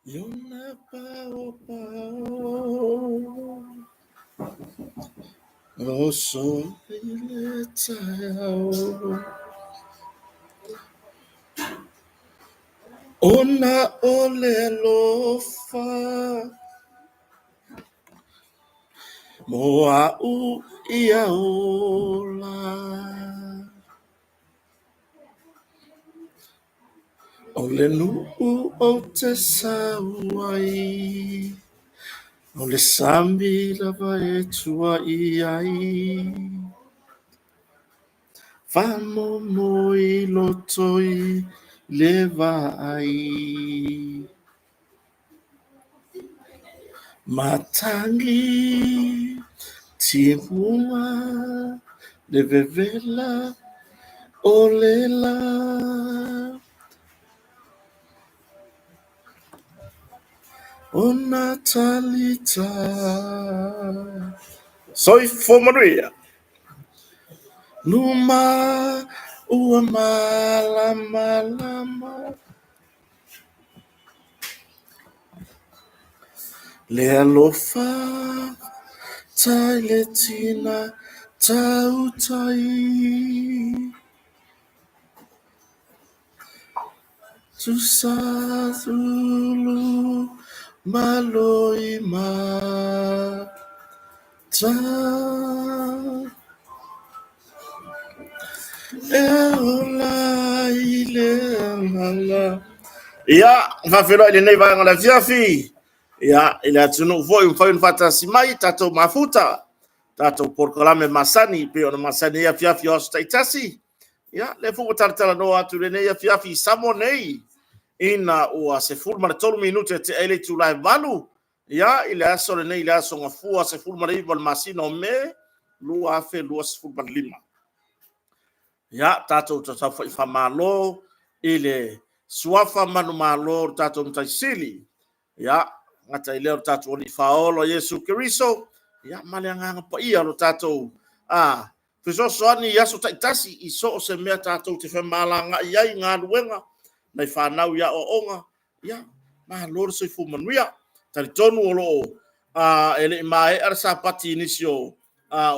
I ona paopao Oso i le taeao Ona o le alofa Mo a'u ia ola O le nuu ou te sau ai, o le sami lava e tua'i ai. Faamomoe loto i le vaai. Matagi timuga le vevela o le la. O nā talita. Soifua manuia. Numa ua mālamalama. Le alofa tai le tina tautai. Tusa ulu malo i mata. E ola i le agaga. Ia, faafeiloai i lenei vaega o le afiafi. Ia, i le atunuu foi ua mafai ona faatasi mai tatou mafuta, tatou polokalame masani pei ona masani ai afiafi o aso taitasi. Ia, lea foi ua talatalanoa atu i lenei afiafi i Samoa nei, ina ua 13 minute e tea ai le itula e 8, ia, i le aso lenei, le aso Gafua 19 o le masina o Me 2025. Ia, tatou tataufai faamalo i le suafa manumalo o le tatou Matai Sili, ia, gata i lea o le tatou Alii Faaola Iesu Keriso, ia, ma le Agaga Paia o lo tatou fesoasoani i aso taitasi i so o se mea tatou te femalagaai ai i galuega, nai fanau i aoaoga, ia, malo le soifua manuia. Talitonu o lo o e le i maea le Sapati i nisi o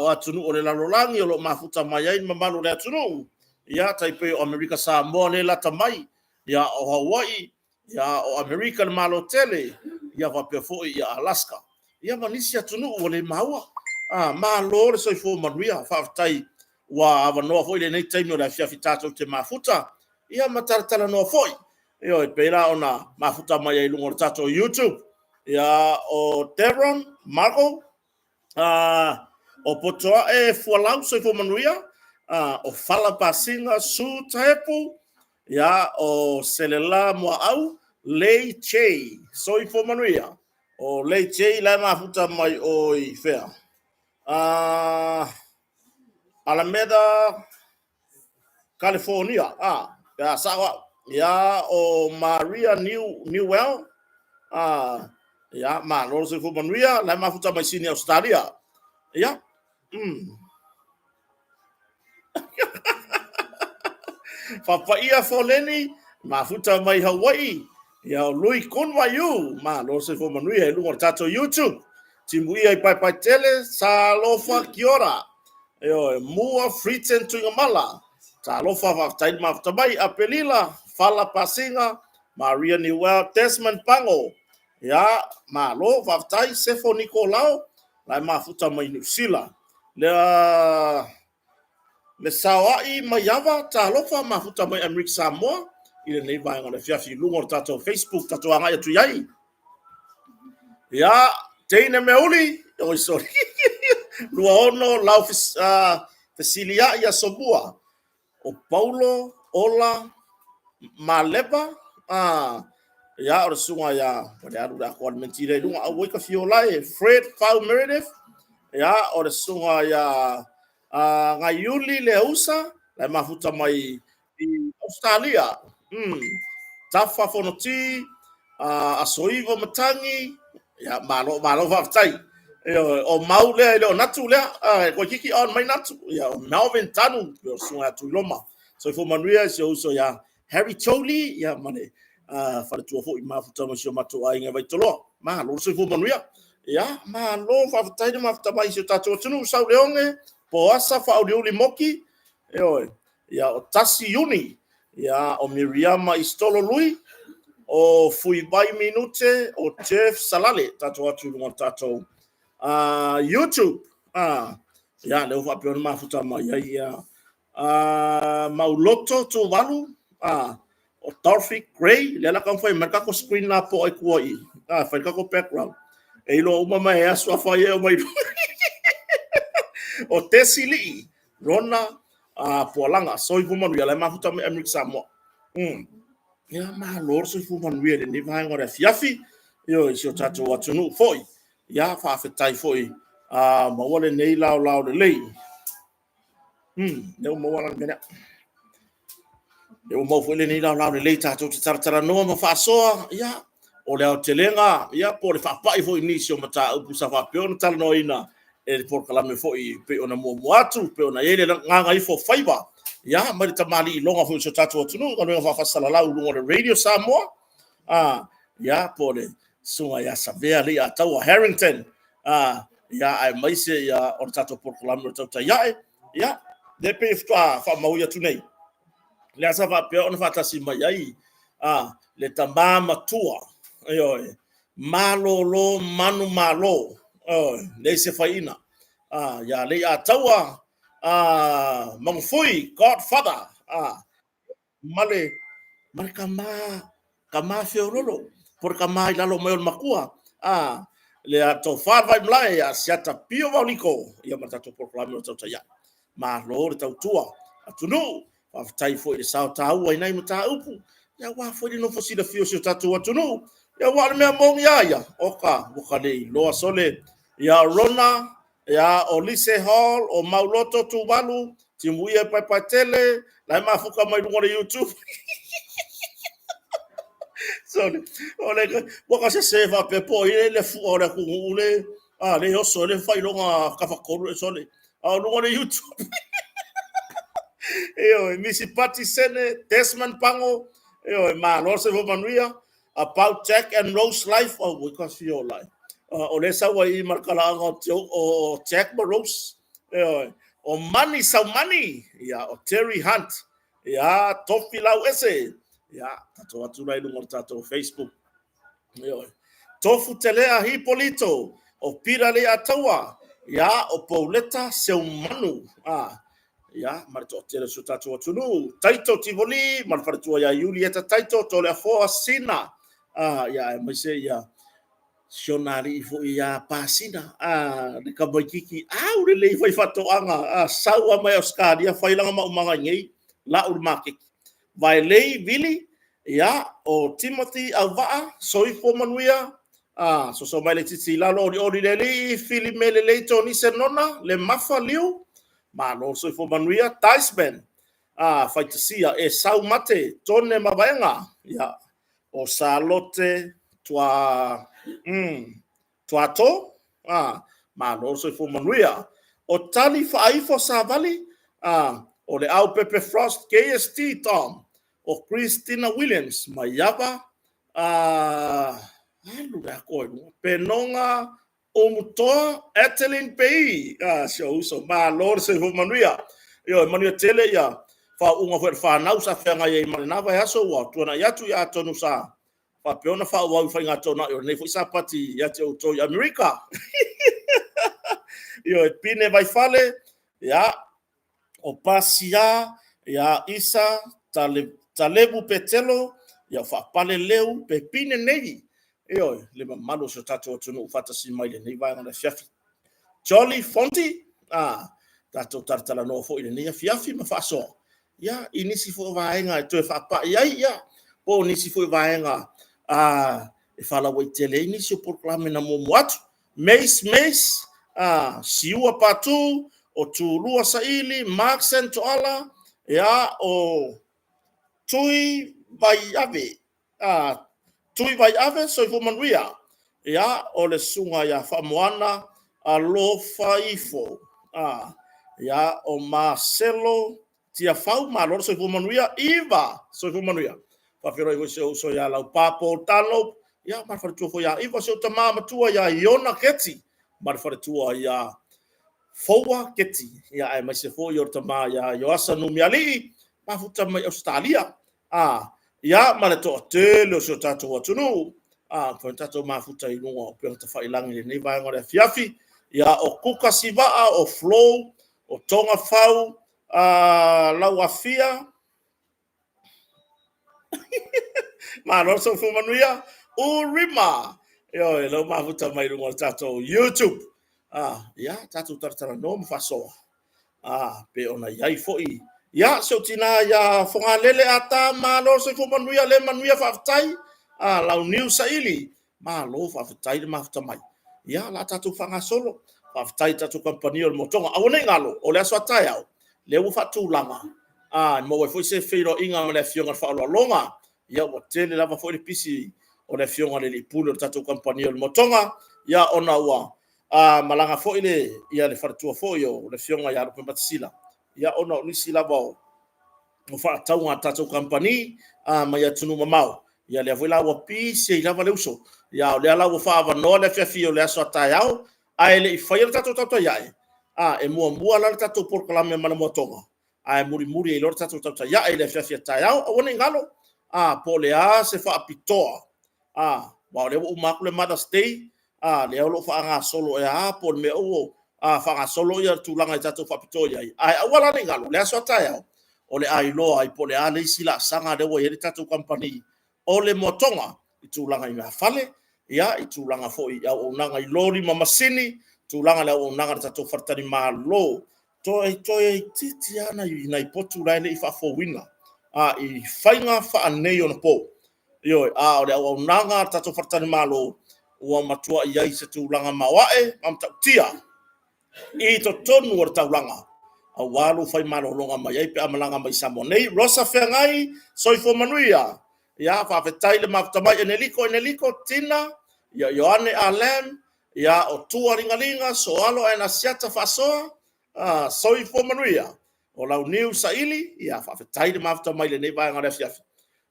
atunuu o le lalolagi o lo o mafuta mai ai le mamalu o le atunuu, ia, tai pei o Amerika Samoa lea e lata mai, ia, o Hawaii, ia, o Amerika le Malo tele, ia faapea foi ia Alaska, ia ma nisi atunuu ua le maua. Malo le soifua manuia. Faafetai ua avanoa foi lenei taimi o le afiafi tatou te mafuta, ia ma talatalanoa foi. Ioe, pei la ona mafuta mai ai i luga o le tatou YouTube, ia, o Devron Marco, o Potoae Fualau, soifua manuia, o Fala Pasiga Su Taepu, ia, o Selela Muaau, Lei Che, soifua manuia. O Lei Che la e mafuta mai o i fea? Alameda, California, pe a sao au. Ia, o Maria Newell, ia, malo le soifua manuia, la e mafuta mai Sini Australia. Ia, Fapaia Foleni, mafuta mai Hawaii, ia o Lui Kun Waiu, malo le soifua manuia i luga o le tatou YouTube. Timuia i Paepae Tele, Salofa Kiora, ioe, Mua Fritzen Tuigamala, Talofa faafetai le mafuta mai, Apelila, Fala Pasiga, Maria Newell, Desmond Pango, ia, malo faafetai, Sefo Nikolao, la e mafuta mai Niu Sila. Lea le saoai mai Ava, talofa mafuta mai Amerika Samoa i lenei vaega o le afiafi i luga o le tatou Facebook, tatou agai atu i ai. Ia, teine meauli, oi sorry, 26 lau fesiliai aso mua. O Paulo Ola Malepa, ia, o le susuga ia, o le alu le atoa le mentira i luga, auai ka fiola e, Fred Fau Meredith, ia, o le susuga ia Gaiuli Leausa, la e mafuta mai i Australia. Tafa Fonoti, Asoiva Matagi, ia, malo, malo faafetai. Ioe, o Mau lea e le o Natu lea, e toeitiiti on mai Natu. Ia, o Melvin Tanu, o le susuga ia Tuiloma. Soifua manuia si ou uso ia Harry Choli, ia, ma le Faletua foi mafuta ma si o matou aiga i Vaitoloa. Malo le soifua manuia. Ia, malo faafetai le mafuta mai i si o tatou atunuu. Sauleoge, Poasa Faauliuli Moki, ioe, ia o Tasi Iuni, ia o Miriama Isitolo Lui, o Fuivai Minute, o Jeff Salale, tatou atu i luga o le tatou YouTube. Ia, lea ua faapea ona mafuta mai ai ia Mauloto Tuvalu, o Dorothy Gray, lea la taumafai mai le tatou screen lapoa i tua i i, fai le tatou background. E iloa uma mai e aso afa ia e omai. O Tesi Lii, Rona Pualaga, soifua manuia, la e mafuta mai Amerika Samoa. Ia, malo le soifua manuia i lenei vaega o le afiafi, ioe, i si o tatou atunuu foi. Ia, faafetai foi, maua lenei laolao lelei. Lea ua maua la le mea lea. Lea ua maua foi lenei laolao lelei tatou te talatalanoa ma faasoa, ia, o le aotelega, ia, po o le faapai foi i nisi o mataupu sa faapea ona talanoaina e le polokalame foi e pei ona muamua atu, e pei ona i ai le Gagaifo Faiva, ia, mai le tamalii iloga foi o si o tatou atunuu, galuega faafaasalalau i luga o le Radio Samoa, ia, po o le susuga ia Savea Leiataua Harrington, ia, aemaise ia, o le tatou polokalame o le Tautai Ae, ia, lea pei faatoa faamaui atu nei, lea sa faapea ona faatasi mai ai le tama matua, ioe, malolo manumalo, ioe, leai se faiina, ia Leiataua Magafui, Godfather, ma le tama, tama feololo, po o le tama i lalo mai o le matua, le Tofa Vaimalae ia Asiata Pio Vaoliko, ia ma le tatou polokalame o Tautai Ae. Malo le tautua atunuu, faafetai foi i le sao taua i nai mataupu, ia aua foi le nofo silafia o si o tatou atunuu. Ia aua o le mea moni lava ia, oka, ua ta le iloa sole, ia Rona, ia o Lise Hall, o Mauloto Tuvalu, Timuia Paepaetele, la e mafuta mai luga o le YouTube. Sorry. O le ua ka sese faapea po o ai le fua o le atunuu le a le oso le faailoga tafatolu sole. A o luga o le YouTube. Ioe, Misi Pati Sene, Desmond Pango, ioe, malo se manuia. About Jack and Rose Life, oh, ua ka fio lai. O le sau ai i ma le talaaga o Jack ma Rose. Ioe, o Money Saumani, ia, o Terry Hunt, ia, Tofi Lau Ese, ia, tatou atu la i luga o le tatou Facebook. Ioe. Tofu Telea Hipolito, o Pira Leiataua, ia, o Pauleta Seumanu, ia, ma le toatele o si o tatou atunuu, Taito Tivoli, ma le faletua ia Iulieta Taito, Toleafoa Sina, ia, aemaise ia, si ona alii foi ia Pasina, le tamaitiiti au lelei fai faatoaga, sau lava mai Ausetalia fai lana maumaga i inei, lau i le maketi. Vaelei Vili, ia, o Timothy Auvaa, soifua manuia, soso mai le titi i lalo, olioli le alii, Filime Lelei Tonise Nona, le Mafa Liu, malo soifua manuia, Ticeman, Faitasia, Esau Mate, Tone Mavaega, ia, o Salote Tua, Tuato, malo le soifua manuia. O Tali Faaifo Savali, o le Au Pepe Frost KST Tom, o Christina Williams, Maiava, alu le atoa i luga, Penoga Umutoa, Adeline Pei, si ou uso, malo le soifua manuia. Ioe, manuia tele ia faauuga foi a le fanau sa feagai ai ma lena vaiaso ua tuanai atu, ia atonu sa faapea ona faaauau i faigatonai o lenei foi Sapati ia te outou i Amerika. Ioe, Pine Vaifale, ia, o Pasia, ia, Isa, Tale, Talevu Petelo, ia, o Faapale Leu, Pepine Navy, ioe, le mamalu o si o tatou atunuu faatasi mai lenei vaega o le afiafi. Jolly Fonti, tatou talatalanoa foi i lenei afiafi ma faasoa, ia, i nisi foi o vaega e toe faapai ai, ia, po o nisi foi o vaega e faalauaitele ai nisi o polokalame na muamua atu. Mace Mace, Siua Patu, o Tulua Saili, Mark Santoala, ia, o Tui Vaiave, Tui Vaiave, soifua manuia, ia, o le susuga ia Faamoana Alofaifo, ia, o Marcelo Tiafau, malo le soifua manuia, Iva, soifua manuia. Faafeiloai foi i si ou uso ia Laupa Paul Dunlop, ia ma le faletua foi ia Iva, si ou tama matua ia Iona Keti, ma le faletua ia Foua Keti, ia aemaise foi o le tama ia Ioasa Numialii, mafuta mai Ausetalia. Ia ma le toatele o si o tatou atunuu, foi tatou mafuta i luga o upega tafailagi i lenei vaega o le afiafi. Ia, o Kuka Sivaa, o Flo, o Togafau, Lauafia, malo le soifua manuia, Urima, ioe, lea ua mafuta mai i luga o le tatou YouTube. Ia, tatou talatalanoa ma faasoa, pei ona i ai foi, ia, si ou tina ia Fogalele Ata, malo le soifua manuia, le manuia faafetai, Launiu Saili, malo faafetai le mafuta mai. Ia, o le a tatou faagasolo. Faafetai i le tatou kamupani o le Moa Toga. Aua ne i galo, o le aso a taeao, lea ua faatulaga, e maua ai foi se feiloaiga ma le Afioga i le Faaaloaloga. Ia, ua tele lava foi le pisi o le Afioga i le Alii Pule o le tatou kamupani o le Moa Toga, ia, ona ua malaga foi le faletua foi o le Afioga ia Lupematasila, ia, ona o nisi lava o faatauga a le tatou kamupani mai atunuu mamao. Ia lea foi la ua pisi ai lava le uso. Ia, o lea la ua faaavanoa le afiafi o le aso a taeao, ae le i faia le tatou tautai ae, e muamua la le tatou polokalame ma le Moa Toga, ae mulimuli ai loa le tatou tautai ae i le afiafi a taeao. Aua ne i galo, po o le a se faapitoa, aua o lea ua uma atu le Mother's Day, lea o lo o faagasolo ea po o le mea ua faagasolo le tulaga i tatou faapitoa i ai. Ae aua la ne i galo, le aso a taeao, o le a iloa ai po o le a le isi laasaga lea ua i ai le tatou kamupani o le Moa Toga i tulaga i meafale, ia, i tulaga foi i auaunaga i loli ma masini, tulaga i le auaunaga a le tatou faletalimalo. Toeitiiti lava nai potu la e le i faafouina i faiga faaneionapo. Ioe, a o le auaunaga a le tatou faletalimalo ua matua i ai i se tulaga maoae ma matautia i totonu o le taulaga, aua lou fai malologa mai ai pe a malaga mai i Samoa nei. Rosa Feagai, soifua manuia. Ia, faafetai le mafuta mai. Eneliko, Eneliko, Tina, ia Ioane Alam, ia o Tua Ligaliga, Soalo and Asiata Faasoa, soifua manuia. O Launiu Saili, ia faafetai le mafuta mai i lenei vaega o le afiafi.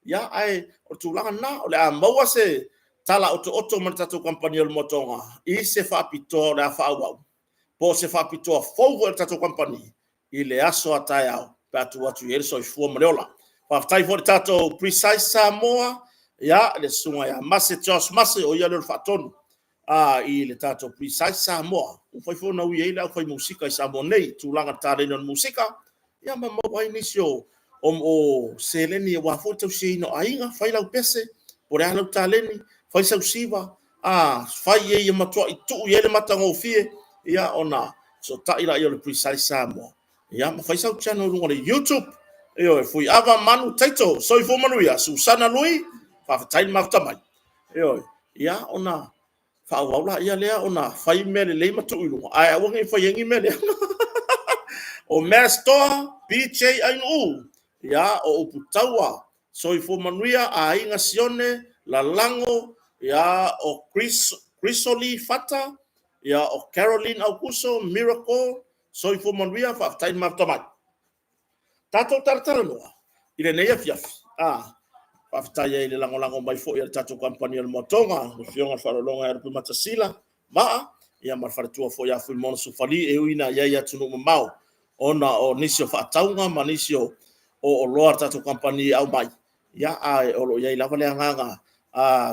Ia, ae o le tulaga lena, o le a maua se tala otooto ma le tatou kamupani o le Moa Toga i se faapitoa o le a faaauau, po o se faapitoa fou foi a le tatou kamupani i le aso a taeao pe a tuu atu i ai le soifua ma le ola. Faafetai foi i le tatou Precise Samoa, ia, le susuga ia Mase Josh Mase, o ia lea o le faatonu i le tatou Precise Samoa. Ua mafai foi ona ui ai le aufai musika i Samoa nei i tulaga o le taleni o le musika, ia ma maua ai nisi o seleni aua foi le tausiaina o aiga. Fai lau pese, po o le a lau taleni, fai sau siva, fai ai ia matuai tuu i ai le matagofie, ia ona fesootai lea o le Precise Samoa, ia ma fai sau channel i luga o le YouTube. Ioe, Fuiava Manu Taito, soifua manuia, Susana Lui, faafetai le mafuta mai. Ioe, ia ona faaauau laia lea ona fai mea lelei ma tuu i luga, ae aua ne i faia ni mea leaga. O Mastoa BJ Ainuu, ia, o Upu Taua, Soifua Manuia, Aiga Sione, Lalago, ia, o Chris, Crisoli Fata, ia, o Caroline Aukuso, Miracle, Soifua Manuia, faafetai le mafuta mai. Tatou talatalanoa i lenei afiafi, faafetai ai i le lagolago mai foi a le tatou kamupani o le Moa Toga, le Afioga i le Faaaloaloga ia Lupematasila Maa, ia ma le faletua foi ia Fuimono Sufali, e ui ina i ai i atunuu mamao ona o nisi o faatauga ma nisi o oloa a le tatou kamupani e aumai, ia, ae o lo o i ai lava le agaga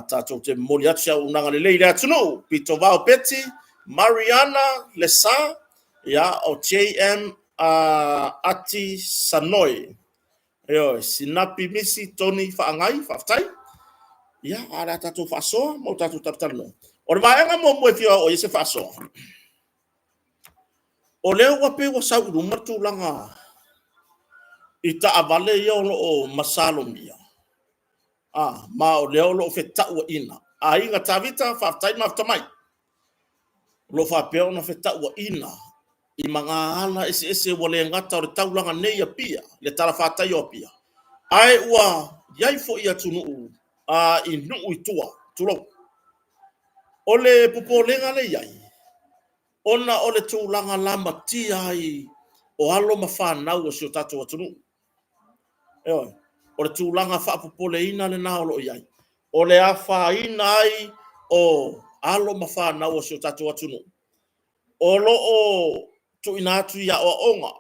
tatou te momoli atu se auaunaga lelei i le atunuu. Pitovao Beti, Mariana Lesa, ia, o JM Ati Sanoe, ioe, Sinapi Misi Tony Faagai, faafetai. Ia, a o le a tatou faasoa ma o tatou talatalanoa. O le vaega muamua e fia oo i ai se faasoa, o lea ua pei ua sau i luma le tulaga i taavale ia o lo o masalomia, ma o lea o lo o fetauaina. Aiga Tavita, faafetai mafuta mai. O lo o faapea ona fetauaina i magaala eseese ua le gata o le taulaga nei i Apia, le talafatai o Apia, ae ua i ai foi atunuu i nuu i tua, tulou. O le popolega lea e i ai, ona o le tulaga lamatia ai o alo ma fanau o si o tatou atunuu. Ioe. O le tulaga faapopoleina lena o lo o i ai, o le afaina ai o alo ma fanau o si o tatou atunuu o lo o tuuina atu i aoaoga,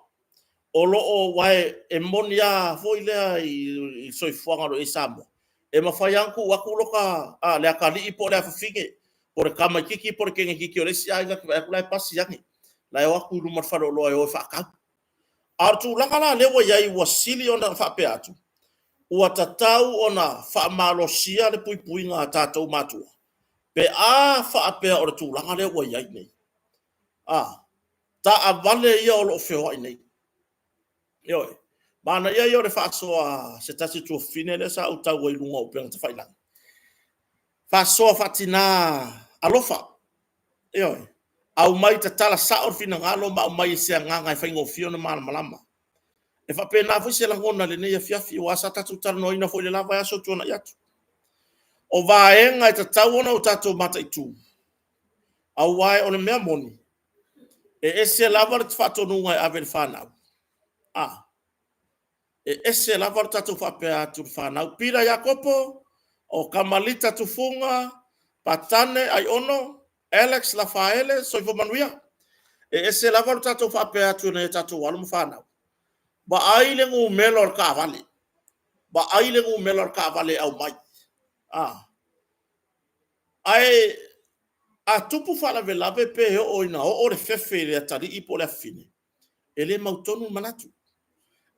o lo o, aua e moni lava foi lea i le soifuaga o lo o i ai Samoa, e mafai lava ona tuu atu lo ta, le atalii po o le afafine, po o le tamaititi po o le teineitiiti o le isi aiga e te vaai atu o la e pasi ane, o la e o atu i luma o le faleoloa e o e faatau. A o le tulaga la lea ua i ai ua sili ona faapea atu, ua tatau ona faamalosia le puipuiga a tatou matua pe a faapea o le tulaga lea ua i ai nei. Taavale ia o lo o feoai nei. Ioe. Manaia ia o le faasoa a se tasi o tuafafine lea sa ou tau ai i luga o upega tafailagi, faasoa faatina alofa. Ioe. Aumai tatala sao le finagalo ma aumai i se agaga e faigofie ona malamalama. E faapena foi se lagona i lenei afiafi, aua sa tatou talanoaina foi i le la vaiaso ua tuanai atu. O vaega e tatau ona tatou mataitu, aua o le mea moni, e ese lava le faatonuga e ave i le fanau, e ese lava le tatou faapea atu i le fanau, Pila Iakopo, o Tamalita Tufuga, Patane Aiono, Alex Lafaele, soifua manuia. E ese lava le tatou faapea atu i tatou alo ma fanau, vaai le numera o le taavale, vaai le numera o le taavale e aumai. Ae a tupu faalavelave pe oo ina oo le fefe i le atalii po o le afafine, e le mautonu le manatu,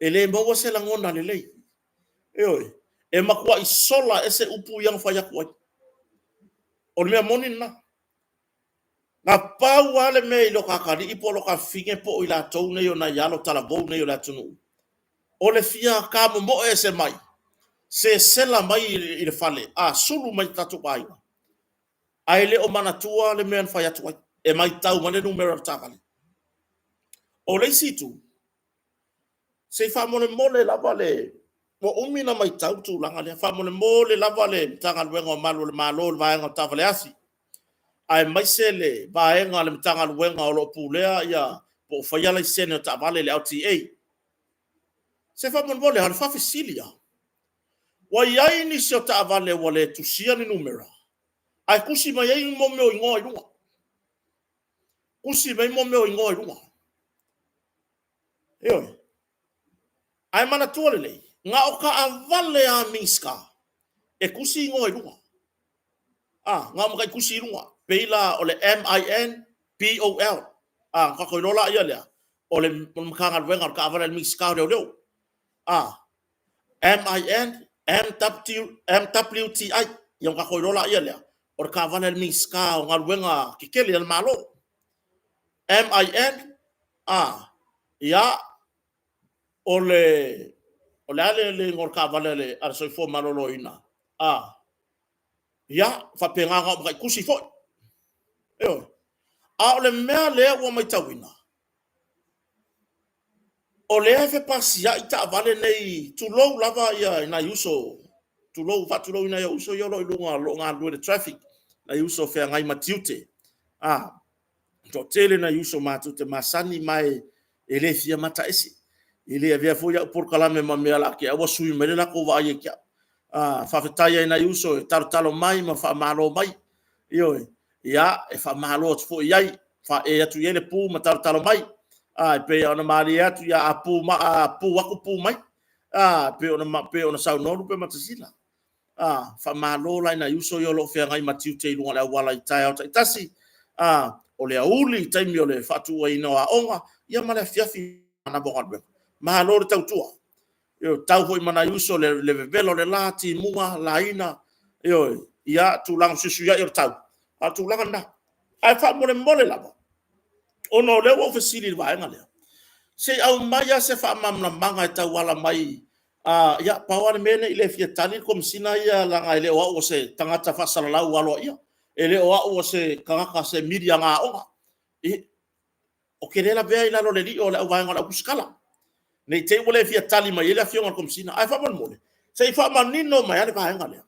e le maua se lagona lelei. Ioe. E matuai sola ese upu ia na fai atu ai. O le mea moni lena. Na pau lava le mea i lo ta atalii po o lo ta afafine po o i latou nei o nai alo talavou nei o le atunuu, o le fia tamomoe ese mai, sesela mai i le fale, sulu mai i tatou aiga, ae le o manatua le mea na fai atu ai, e matau mai le numera o le taavale. O le isi itu, se i faamolemole lava le... ua umi ona matau le tulaga lea, faamolemole lava le Matagaluega o Malu o le Malo i le vaega o taavale afi, aemaise le vaega a le Matagaluega o lo o pulea po o faia laisene o taavale le LTA. Se faamolemole lava, o le faafesili lava; ua i ai nisi o taavale ua le tusia ni numera ae tusi mai ai mea o igoa i luga? Tusi mai ai mea o igoa i luga. Ioe. Ae manatua lelei, na o taavale lava a Minisita e tusi igoa i luga, na o matai tusi i luga, e pei la o le MIN POL. Ona tatou iloa lea, o le Matagaluega o le taavale a le Minisita o Leoleo. MIN MWTI, ona tatou iloa lea, o le taavale a le Minisita o Galuega Tetele a le Malo. MIN, ia, o le a le igoa o le taavale a le Soifua Maloloina? Ia, faapena na o matai tusi foi. Ioe. A o le mea lea ua matauina, o lea e fepasiai taavale nei, tulou lava nai uso, faatulou i nai ou uso ia o lo o i luga o lo o galulue i le traffic, nai uso o feagai ma tiute. E toatele nai uso matou te masani ma e le fia mataese, e le avea foi au polokalame ma mea o le a te i ua sui mai le latou vaai ia te au. Faafetai lava i nai uso e talotalo mai ma faamalo mai. Ioe. Ia, e faamalo atu foi i ai, faaee atu i ai le pu ma talotalo mai. E pei lava ona malie atu, a pu atu pu mai, e pei ona saunoa Lupematasila. Faamalo la i nai uso ia o lo o feagai ma tiute i luga o le auala i taeao taitasi, o le aoauli i taimi o le faatuaina o aoga, ia ma le afiafi i manava o galuega. Malo le tautua. Ioe. Tau foi ma nai uso i le vevela o le la, timuga, laina, ioe, ia tulaga fesuisuiai o le tau, a o le tulaga lena. Ae faamolemole lava, ona o lea ua ou fesili i le vaega lea, se i aumai lava se faamalamalamaga e tauala mai. Ia pau lava le mea ne i le fia tali le Komesina ia leaga e le o au o se tagata faasalalau aloaia, e le o au o se tagata o se media na aoga. Ou te le lavea i lalo o le lio o le vaega o le au tusitala, ne i te i ua le fia tali mai ai le Afioga i le Komesina. Ae faamolemole, se i faamanino mai lava le vaega lea.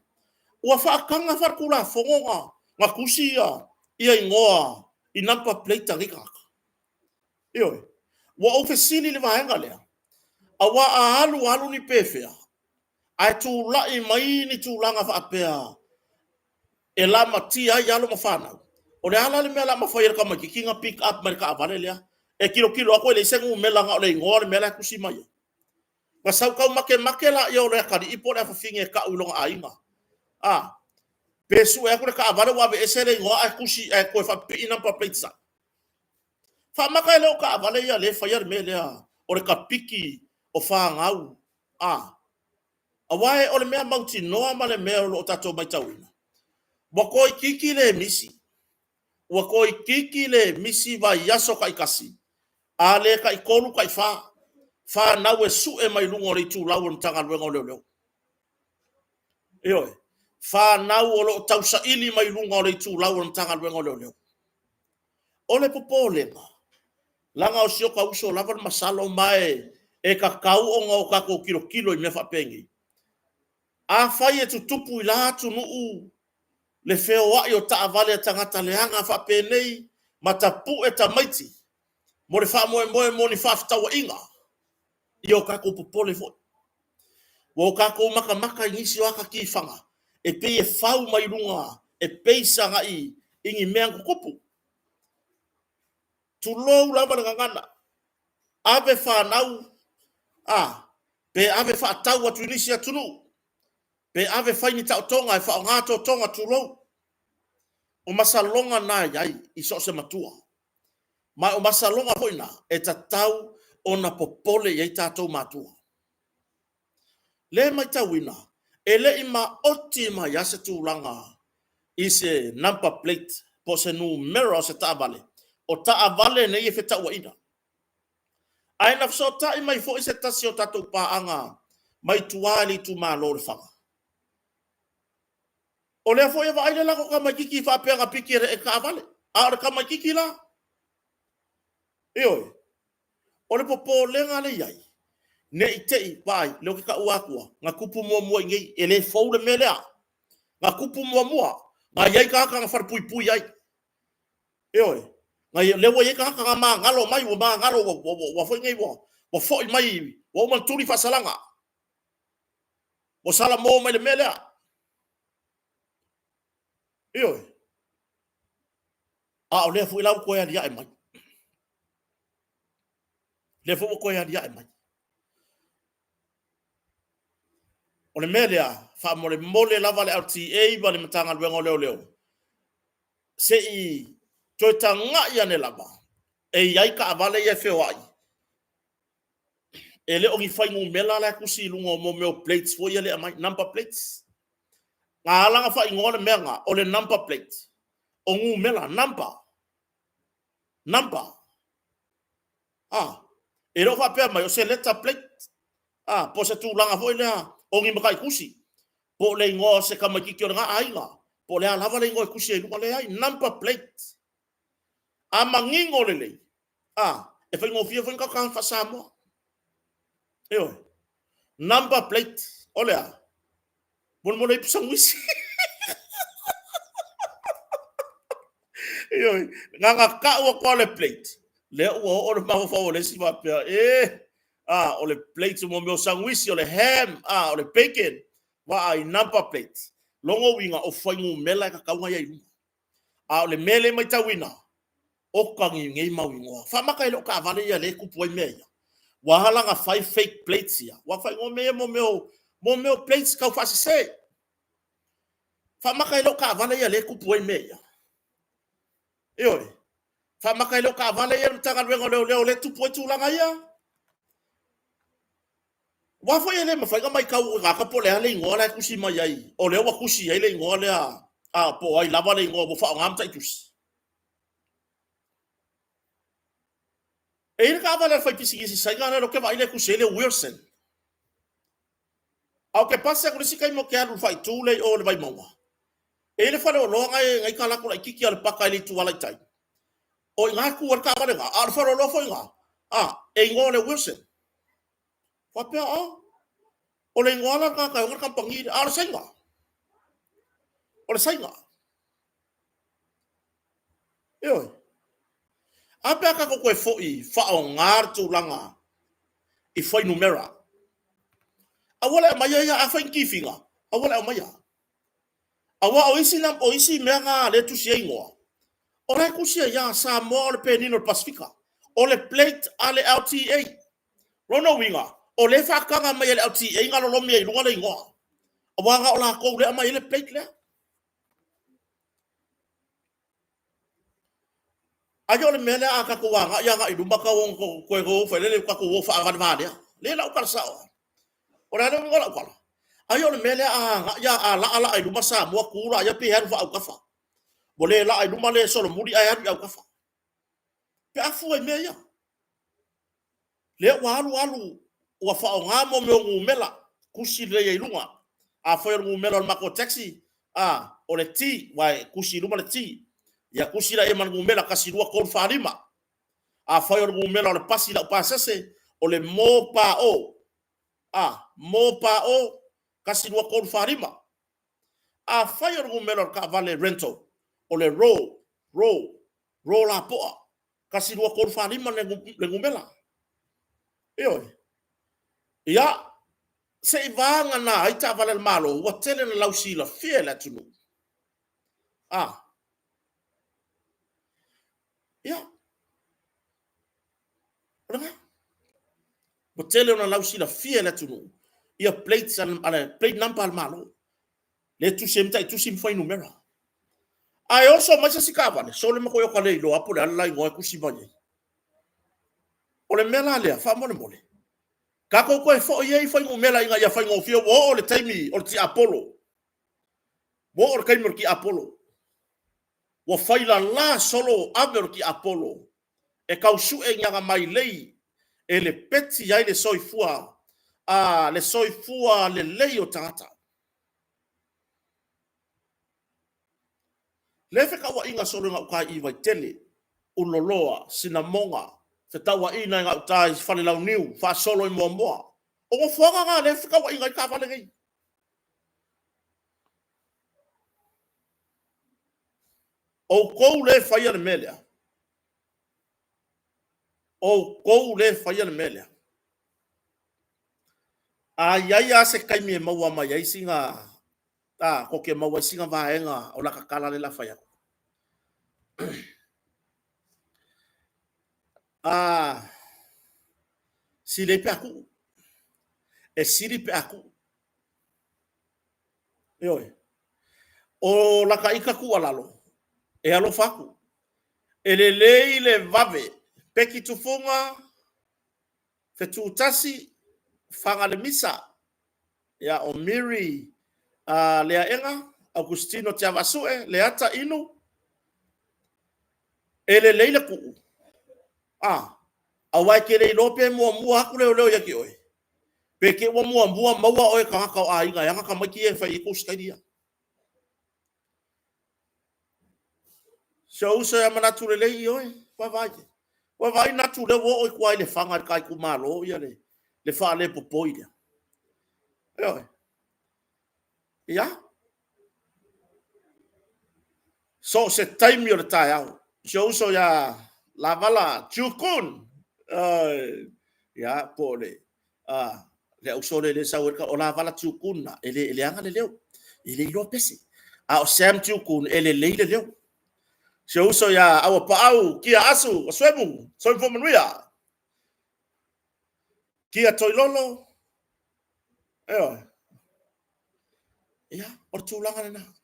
Ua faataga faale-Tulafono ona tusi ia igoa i number plate a nei tagata? Ioe. Ua ou fesili i le vaega lea, aua a alu alu ni pefea, Ae tulai mai ni tulaga faapea e lamatia ai alo ma fanau, o le a la le mea o le a mafai e le tamaitiiti ona pick up mai le taavale lea? E tilotilo atu e leai se numera na o le igoa le mea la e tusi mai ai. Ona sau taumatemate lea o le atalii po o le afafine e tau i lona aiga. A, pe sue atu le taavale ua aveese le igoa ae tusi ae toe faapipii number plate sao. Faamata e le o taavale ia lea e faia le mea lea o le tapiki o fanau. A, aua o le mea mautinoa ma le mea o lo o tatou matauina, ua toeitiiti le misi, ua toeitiiti le misi vaiaso taitasi, a le taitolu, taifa, fanau e sue mai luga o le itulau o le Matagaluega o Leoleo. Ioe, fanau o lo o tausaili mai luga o le itulau o le Matagaluega o Leoleo. O le popolega, leaga o si ota uso lava le masalo ma e tatau ona o tatou tilotilo i mea faapenei. Afai e tutupu i la atunuu le feoai o taavale a tagata leaga faapenei ma tapue tamaiti mo le faamoemoe mo ni fefaatauaiga, ia o tatou popole foi. Ua o tatou matamata i nisi o ata tifaga e pei e fau mai luga, e base agai i ni mea na tutupu. Tulou lava le gagana, ave fanau, a, pe ave faatau atu i nisi atunuu, pe ave fai ni taotoga e faaaoga totoga, tulou. O masaloga na e i ai i so o se matua. Ma o masaloga foi na e tatau ona popole i ai tatou matua. O lea e matauina, e le i maoti mai lava se tulaga i se number plate po o se numera o se taavale, o taavale nei e fetauaina. Ae na fesootai mai foi se tasi o tatou paaga mai tua i le itumalo o Lefaga, o lea foi e vaai le latou tamaitiiti faapea na piki e le taavale, a o le tamaitiiti la. Ioe. O le popolega lea e i ai, ne i te i, vaai, o lea ou te taua atua, na tupu muamua i inei, e le fou le mea lea. Na tupu muamua, na i ai tagata na falepuipui ai. Ioe. Lea ua i ai tagata na magalo mai, ua magalo ua foi nei, ua foi mai, ua uma ona tuli faasalaga, ua salamo mai le mea lea. Ioe. A o lea foi la ua toe aliae mai. Lea foi ua toe aliae mai. O le mea lea, faamolemole lava le LTA ma le Matagaluega o Leoleo, se i toe tagai ane lava, e i ai taavale ia e feoai, e le o ni fuainumera la e tusi i luga o mea o plates foi ia e aumai, number plates. Na ala ona faaigoa le mea lena, o le number plate, o numera, number, number. A, e le o faapea mai o se letter plate, a, po o se tulaga foi lea o ni mataitusi, po o le igoa o se tamaitiiti o lena aiga, po o le a lava le igoa e tusi ai i luga, leai, number plate. A manino lelei, a, e faigofie foi ona tatou faa-Samoa. Ioe. Number plate, o le a? Molemole ipu sanuisi. Ioe, na ona tau atu lava o le plate, lea ua oo le mafaufau o le isi faapea, e, a, o le plate mo mea o sanuisi, o le ham, a, o le bacon, vaai, number plate. Lona uiga, o fuainumera e tatau ona i ai i luga. A o le mea lea e matauina, oka nei mau igoa. Faamata e le o taavale ia lea e tupu ai mea ia. Ua ala ona fai fake plates ia. Ua faaigoa mea ia mo mea o plates tau faasese. Faamata e le o taavale ia lea e tupu ai mea ia. Ioe. Faamata e le o taavale ia le Matagaluega o Leoleo lea e tupu ai tulaga ia. Aua foi e le mafai ona matau e tagata po o le a le igoa la e tusi mai ai, o lea ua tusi ai le igoa lea, a, po o ai lava le igoa ua faaaoga mataitusi. E i ai le taavale a le faipisinisi Saina lea ou te vaai lea e tusi ai le Wilson. A ou te pasi atu i le isi taimi ou te alu i le faaitu lea i o i le Vaimauga, e i ai le faleoloa na e i talaatu laitiiti o le paka i le itu ala i tai. O i ina e tu ai le taavale lena, a o le faleoloa foi lena, a, e igoa o le Wilson. Faapea, a, o le igoa la o le tagata e ona le kamupani lea, a o le Saina. O le Saina. Ioe. A pe a tatou toe foi faaaoga le tulaga i fuainumera. Aua le aumaia ia, afai ni kifiga, aua le aumaia. Aua o isi, o isi mea na lea e tusi ai igoa, o la e tusi ai lava Samoa o le Penina o le Pasefika, o le plate a le LTA. Lona uiga, o lea e faataga mai e le LTA na lolomi ai i luga le igoa, aua na o latou lea e aumai ai le plate lea. Ai o le mea lea a tatou agai agai i luma tau ona toe o foi lele tatou o faavalevalea. Lea la ou tala sao ai. O le a le uiga o lau tala? Ai o le mea lea a agai a laa laa i luma Samoa tu laia pei e alu faaautafa. Ua le laa i luma le solomuli ae alu i autafa. Pe a fua i mea ia. Lea ua alu alu ua faaaoga mo mea o numera, tusi lelei ai i luga. Afai o le numera o le matou taxi, a, o le T, aua e tusi i luma le T. Ia tusi laia ma le numera 1, 2, 3, 4, 5. Afai o le numera o le pasi laupasese, o le M P O, a, M P O 1, 2, 3, 4, 5. Afai o le numera o le taavale rental, o le R, R, R lapoa, 1, 2, 3, 4, 5 le numera. Ioe. Ia, se i vagana ai taavale a le Malo, ua tele ina lausilafia e le atunuu. A. Ia, o lena. Ua tele ina lausilafia e le atunuu ia plates a le, plate number a le Malo. Lea e tusi ai mataitusi ma fuainumera. Ae oso mai se isi taavale, sole ma Toyota le iloa po o le a le la igoa e tusi mai ai. O le mea la lea, faamolemole, tatou toe foi ia i fuainumera ina ia faigofie, ua oo i le taimi o le tiapolo. Ua oo i le taimi o le tiapolo. Ua failala solo ave o le tiapolo e tau sue ni ana mailei e lepeti ai le soifua, a, le soifua lelei o tagata. Le fetauaiga solo i gauta i Vaitele, Ululoloa, Sinamoga, fetauaiga i gauta i Falelauniu, faasolo i Moamoa. O nofoaga na o lea e fetauaiga ai taavale nei. Outou lea e faia le mea lea, outou lea e faia le mea lea. A i ai lava se taimi e maua mai ai sina, a, tou te maua ai sina vaega o lata tala lea o le a fai atu. A, sili ai pe a tuu. E sili pe a tuu. Ioe. O lata ita tuualalo, e alofa atu. E lelei le vave, Peki Tufuga, Fetutasi, Fagalemisa, ia, o Miri Leaega, Augustino Tiavaasue, Leata Inu, e lelei le tuu, a, aua e te le iloa pe muamua atu leoleo ia te oe, pe te i ua muamua maua oe e tagata o aiga e ana tamaiti ia e fai ai tou sitaili ia. Si ou uso ia Manatu Lelei, ioe, vaavaai, vaavaai Natu lea ua oo i tua i Lefaga i le ta itumalo ia le faalepopoi lea. Ioe. Ia. So o se taimi o le taeao, si ou uso ia Lavala Jukun, ia, po o le, le auso lea e sau ai, o Lavala Jukun, e le leaga le leo, e le iloa pese. A o Sam Jukun, e lelei le leo. Si ou uso ia Auapaau Kia Asu, Asuemu, soifua manuia. Kia Toilolo, ioe. Ia, o le tulaga lena.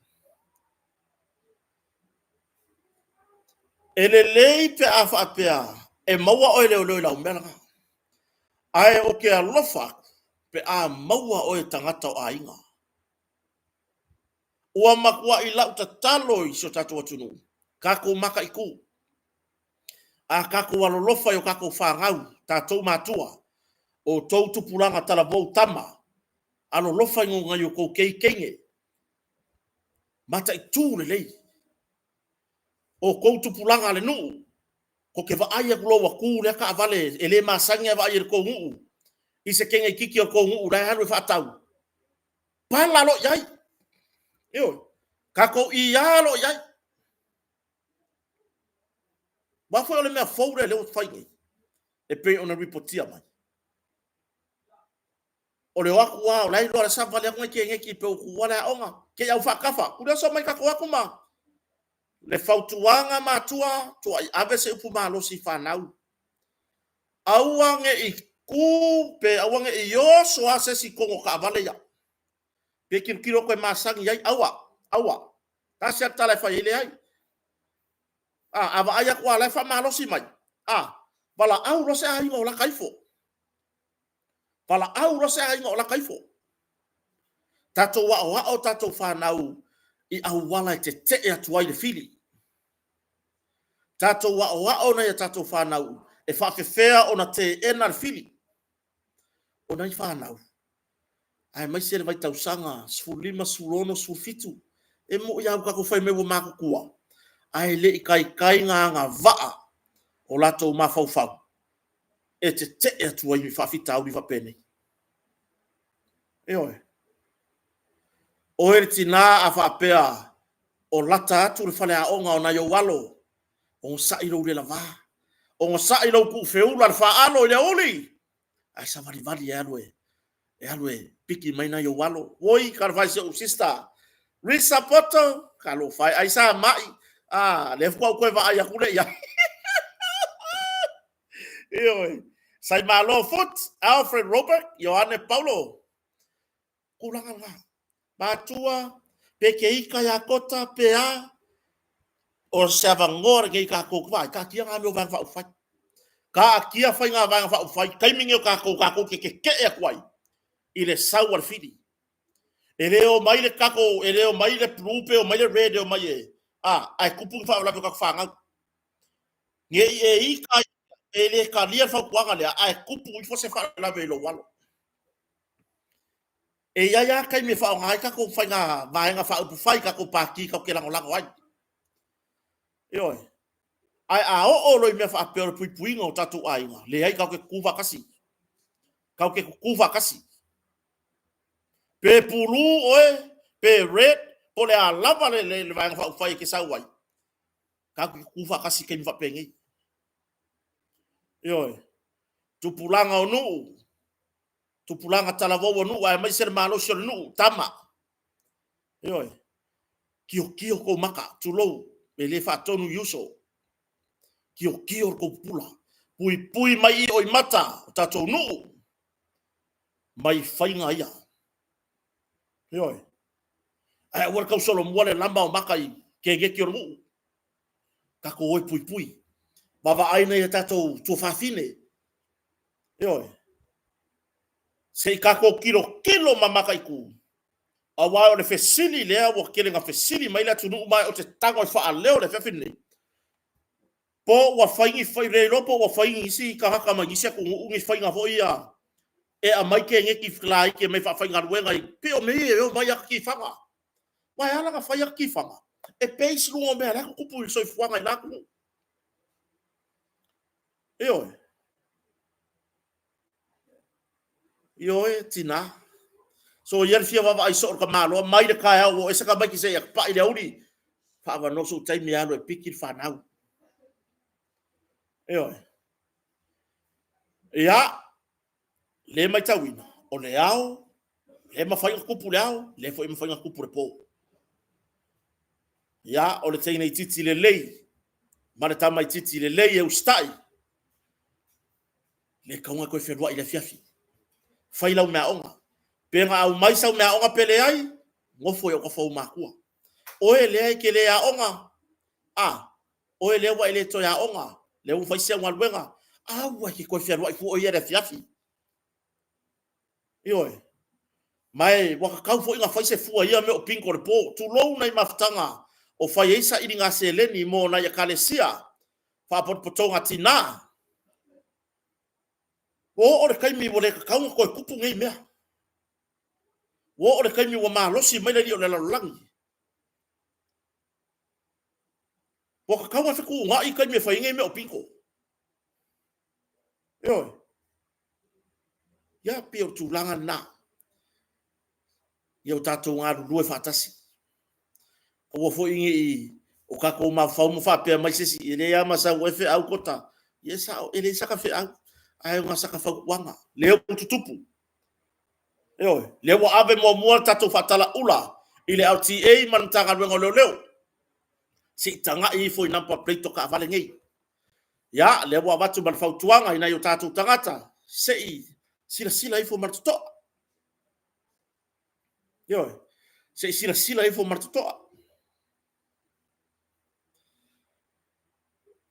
E lelei pe a faapea e maua oe leoleo i lau mea lena. Ae ou te alofa atu pe a maua oe e tagata o aiga. Ua matuai lau tatalo i si o tatou atunuu, tatou mataitu. A tatou alolofa i o tatou fanau, tatou matua, outou tupulaga talavou tama, alolofa i nai o outou keikeine, mataitu lelei. Outou tupulaga a le nuu, tou te vaai atu loa ua tu lea taavale e le masani ona vaai e le tou nuu i se teine itiiti o le tou nuu la e alu e faatau, pala loa i ai. Ioe, tatou ia loa i ai. Aua foi o le mea fou lea o lea ua fai nei, e pei ona ripotia mai. O le o atu lava, o la e iloa le savavali atu nai keneti pe ua tuua le aoga, te i au faatafa, tu lea so mai tatou atu ma le fautuaga matua, tuai ave se upu malosi i fanau. Aua ne i tu pe aua ne i oso lava se isi i totonu o taavale ia. Pe tilotilo atu e masani ai, aua, aua. Tasi lava le tala e fai ai, leai. A, a vaai atu lava o la e faamalosi mai, a, valaau loa se aiga o lata ifo. Valaau loa se aiga o lata ifo. Tatou aoao tatou fanau i auala e tetee atu ai le fili. Tatou aoao nai a tatou fanau e faapefea ona teena le fili. O nai fanau, aemaise le vaitausaga 15, 16, 17, e moni lava ua tatou fai mai ua matutua, ae le i taitai ona agavaa o latou mafaufau e tetee atu ai i faafitauli faapenei. Ioe. Oe le tina a faapea o lata atu le faleaoga o nai ou alo, onosai lou lelava, onosai lou tuufeula le faaalo i le aoauli, ae savalivali e alu e e alu e piki mai nai ou alo. Oi, talofa e i si ou sister, Risa Poto, talofa e, ai sa mai, a, lea faatoa ou toe vaai atu lea i ai. Ioe. Saimalo Foot, Alfred Robert, Ioane Paulo. Tulaga lena. Matua, pe te ita ia Kota, pe a, o se avanoa lenei i tatou, vaai, taatia na mea o Vaega Faaupufai. Taatia faiga Vaega Faaupufai, taimi lenei o tatou, tatou te tetee atu ai i le sau a le fili. E le o mai le tatou, e le o mai le blue pe o mai le red e o mai e, a, ae tupu ni faalavelave i tatou fanau. Ne i e ita, e le talia le fautuaga lea, ae tupu ifo se faalavelave i lou alo. E i ai lava taimi e faaaoga ai tatou faiga vaega faaupufai, tatou pati tatou te lagolago ai. Ioe. Ae a oo loa i mea faapea o le puipuiga o tatou aiga, leai, tatou te tutu faatasi. Tatou te tutu faatasi. Pe pulu oe, pe red, po o le a lava le, le, le vaega faaupufai e te sau ai, tatou te tutu faatasi i taimi faapenei. Ioe. Tupulaga o nuu, tupulaga talavou o nuu aemaise le malosi o le nuu, tama. Ioe. Tiotio tou maka, tulou, e le faatonu i uso. Tiotio le tou pupula. Puipui mai i o i mata o tatou nuu mai faiga ia. Ioe. Ae aua le tausolomua le lama o maka i keneti o le nuu. Tatou o e puipui. Vaavaai nai a tatou tuafafine. Ioe. Se i tatou tilotilo ma mataitu, aua o le fesili lea ua tele na fesili mai le atunuu ma ou te tago e faaleo le afiafi lenei, po ua fai ni fai, le iloa po ua fai nisi tagata mai nisi atunuu ni faiga foi ia e aumai keneti laiti e aumai faafaigaluega i pei o mea ia e omai ata tifaga. Aua e ala ona fai ata tifaga, e base luga o mea la e tutupu i le soifuaga i la atunuu. Ioe. Ioe, tina. Soia le fia vaavaai soo o le tamaloa mai le taeao ua oo ese tamaiti seia pai le aoauli. Faaavanoa sou taimi e alu e piki le fanau. Ioe. Ia, le matauina, o le ao, le mafai ona tupu le ao, le foi mafai ona tupu le po. Ia, o le teine itiiti lelei ma le tama itiiti lelei e usitai, le tatau ona toe feluai i le afiafi. Fai lau meaaoga. Pe na aumai sau meaaoga pe leai, nofo i autafa o ou matua. Oe lea e te le aoga, a, oe lea ua e le toe aoga, lea ua fai si au galuega, aua e te toe fealuai fua oe ia i le afiafi. Ioe. Ma e ua tatau foi ona fai se fua i ia mea o bingo i le po. Tulou nai mafutaga o fai ai sailiga seleni mo nai ekalesia, faapotopotoga a tina. Ua oo le taimi ua le tatau ona toe tupu nei mea. Ua oo le taimi ua malosi mai le alii o le lalolagi. Ua tatau ona fetuunai taimi e fai ai nei mea o bingo. Ioe. Ia, pei o le tulaga lena. Ia o tatou galulue faatasi. Aua foi ne i o tatou mafaufau ma faapea mai se isi, e leai lava ma sau ai feau Kota. Ia e sao, e leai saka feau, ae o saka fautuaga. Lea ua tutupu. Ioe, lea ua ave muamua le tatou faatalaula i le LTA ma le Matagaluega o Leoleo. Se i tagai ifo i number plate o taavale nei. Ia, lea ua avatu ma le fautuaga i nai o tatou tagata, se i silasila ifo ma le totoa. Ioe, se i silasila ifo ma le totoa.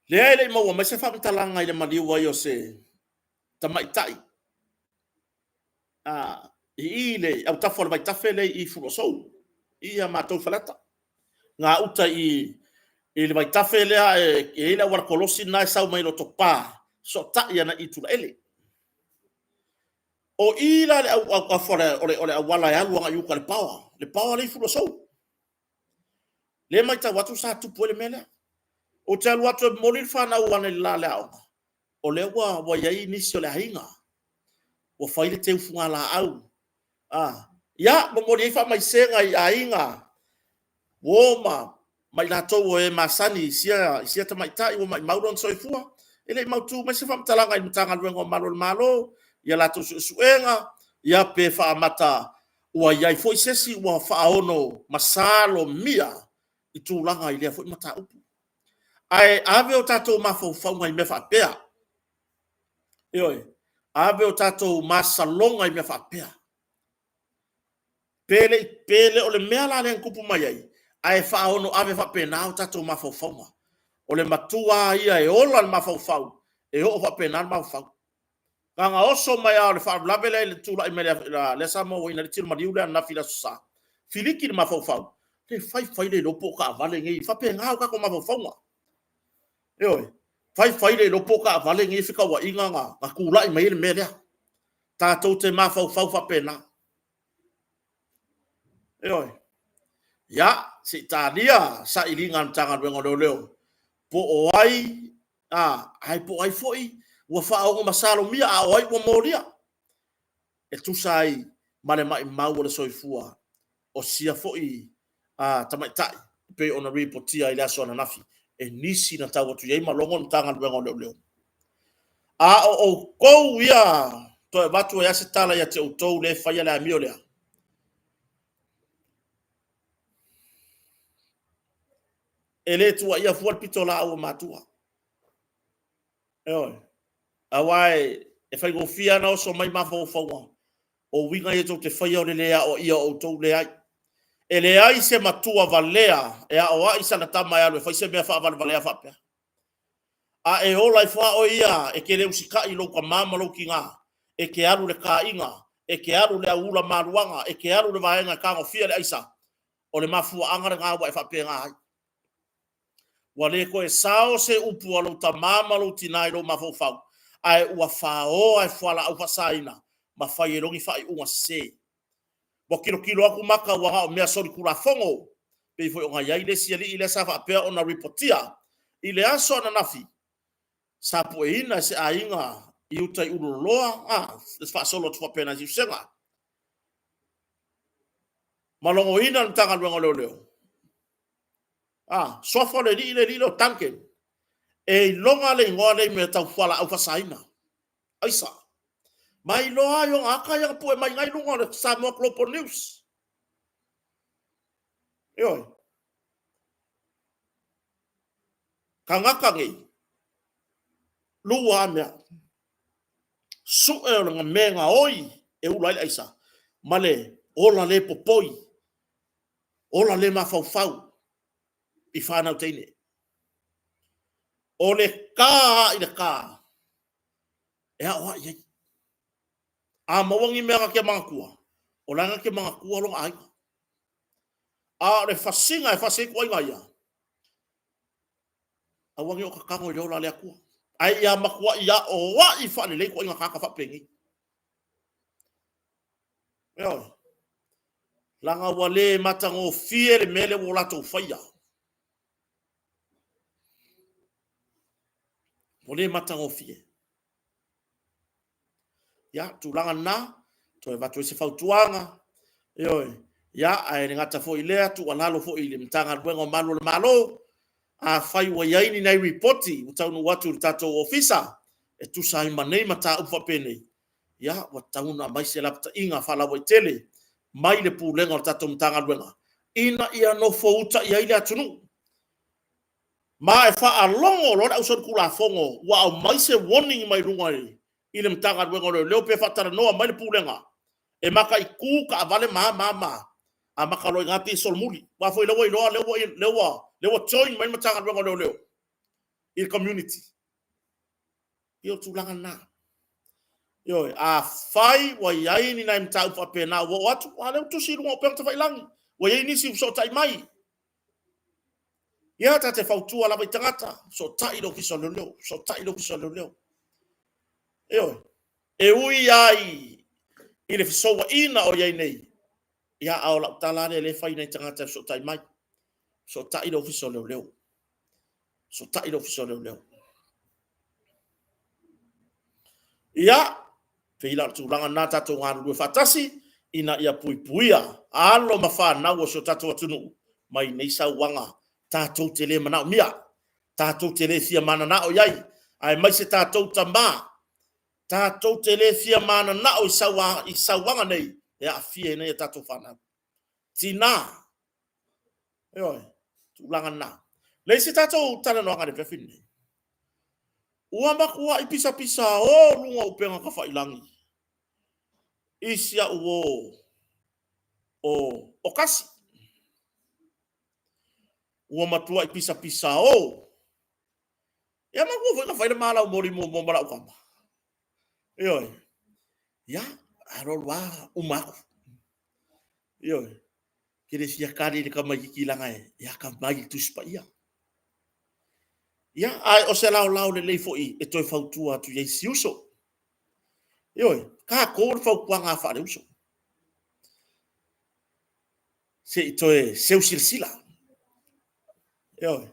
Lea e le i maua mai se faamatalaga i le maliu ai o se tamaitai i i le autafa o le vaitafe lea i Fuluasou, i i a matou i Faleata. Gauta i i le vaitafe lea e i ai le auala kolosi lena e sau mai Lotopa, fesootai agai i Tulaele. O i la i le autafa o le auala e alu agai i uta i le paoa, le paoa lea e i Fuluasou. Lea e matau atu sa tupu ai le mea lea. Ou te alu atu e momoli le fanau analeila i le aoga, o lea ua i ai nisi o le aiga ua fai le teu fugalaau. Ia, momoli ai faamaisega i aiga, uo ma i latou o e masani i sia tamaitai ua maumau lona soifua. E le i mautu mai se faamatalaga i le Matagaluega o Malu o le Malo i a latou suesuega, ia pe faamata ua i ai foi se isi ua faaono masalomia i tulaga i lea foi mataupu. Ae ave o tatou mafaufauga i mea faapea. Ioe, ave o tatou masaloga i mea faapea. Pe le o le mea la lea na tupu mai ai, ae faaono ave faapena o tatou mafaufauga. O le matua lava ia e ola le mafaufau, e oo faapena le mafaufau. Na ona oso mai lava o le faalavelave lea na tulai mai lea sa mauaina ai le tino maliu lea ananafi i le Aso Sa, filiki le mafaufau, se fai fai le iloa po o taavale nei, e faapena o tatou mafaufauga. Ioe, fai fai le iloa po o taavale nei e fetauaiga na tulai mai ai le mea lea. Tatou te mafaufau faapena. Ioe. Ia, se i talia sailiga a le Matagaluega o Leoleo po o ai, ae po o ai foi ua faaono masalomia, a o ai ua molia e tusa ai ma le maumau o le soifua o sia foi tamaitai e pei ona ripotia i le aso ananafi e nisi na tau atu i ai ma logo le Matagaluega o Leoleo. A o outou ia, toe avatu ai lava se tala ia te outou lea e faia le amio lea, e le tuuaia fua le pitolaau a matua. Ioe. Aua e faigofie lava ona oso mai mafaufauga, o uiga ia tou te faia o le le aoaia o outou. Leai. E leai se matua valea e aoai sana tama e alu e fai se mea faavalevalea faapea. A e ola ifo lava oe ia, e te le usitai i lou tama ma lou tina, e te alu i le taaiga, e te alu i le au ula maluaga, e te alu i le vaega e tagofia le aisa, o le mafuaaga lena ua e faapena ai. Ua le toe sao se upu a lou tama ma lou tina i lou mafaufau, ae ua faoa e fualaau faasaina ma fai ai loa ni faaiuga sese. Ua tilotilo atu maka ua na o mea solitulafono, pei foi ona i ai le isi alii lea sa faapea ona ripotia i le aso ananafi, sa pueina e se aiga i uta i Ululoloa, a, e faasolo atu faapena i Siusega. Ma logoina le Matagaluega o Leoleo, a, suafa o le alii le alii lea o Duncan, e iloga le igoa lea i mea tau fualaau faasaina, aisa. Ma e iloa lava i ona ata ia na pue mai ai i luga o le Samoa Global News. Ioe. Tagata nei, lua lava mea. Sue o le mea e gaoi e ula ai le aisa, ma le ola le popoi, ola le mafaufau i fanau teine. O le ta i le ta, e aoai ai. A maua ni mea na te manatua, o la na te manatua lona aiga. A o le fasiga e fasi ai ituaiga ia, aua ne i o ta tago i le ola a le Atua. Ae ia matuai aoai faalelei ituaiga tagata faapenei. Ioe. Leaga ua le matagofie le mea lea ua latou faia. Ua le matagofie. Ia, tulaga lena, toe avatu ai se fautuaga, ioe, ia, ae le gata foi i lea, tuualalo foi i le Matagaluega o Malu o le Malo, afai ua i ai ni nai lipoti ua taunuu atu i le tatou Ofisa e tusa ai ma nei mataupu faapenei, Ia, ua tatau ona aumai se lapataiga faalauaitele mai le Pulega o le tatou Matagaluega ina ia nofouta i ai le atunuu. Ma e faalogo loa le ausolitulafono ua aumai se warning mai luga i le Matagaluega o Leoleo pe faatalanoa mai le Pulega e mataitu taavale ma a ma a, amata loa i ina pei e solomuli. Aua foi o lea ua iloa o lea ua join mai le Matagaluega o Leoleo i le community. Ia o le tulaga lena. Ioe, afai ua i ai ni nai mataupu faapena ua oo atu, a o lea ua tusi i luga o upega tafailagi, ua i ai nisi ua fesootai mai. Ia, ta te fautua lava i tagata, fesootai i le Ofisa o Leoleo, fesootai i le Ofisa o Leoleo. Ioe. E ui lava i le fesouaina o i ai nei, ia a o lau tala lava lea o lea e fai i nai tagata e fesootai mai, fesootai i le Ofisa o Leoleo. Fesootai i le Ofisa o Leoleo. Ia, pei la o le tulaga lena tatou galulue faatasi ina ia puipuia alo ma fanau o si o tatou atunuu mai nei sauaga tatou te le manaomia, tatou te le fia mananao i ai, aemaise tatou tama, tatou te le fia mananao i sauaga nei e aafia ai nei a tatou fanau. Tina, ioe, tulaga lena. Le isi tatou talanoaga i le afiafi lenei, ua matuai pisapisa o luga o upega tafailagi i si au uo o Kasi. Ua matuai pisapisa o. Ia manatua foi na fai le ma laumoli muamua ma lau tama. Ioe. Ia, alu alu lava uma atu. Ioe. Ke le fia kali i le tamaititi leaga e atamai i le Tusi Paia. Ia, ae o se laolao lelei foi e toe fautua atu i ai i si uso. Ioe, tatou o le fautuaga faaleuso. Se i toe seu silasila. Ioe,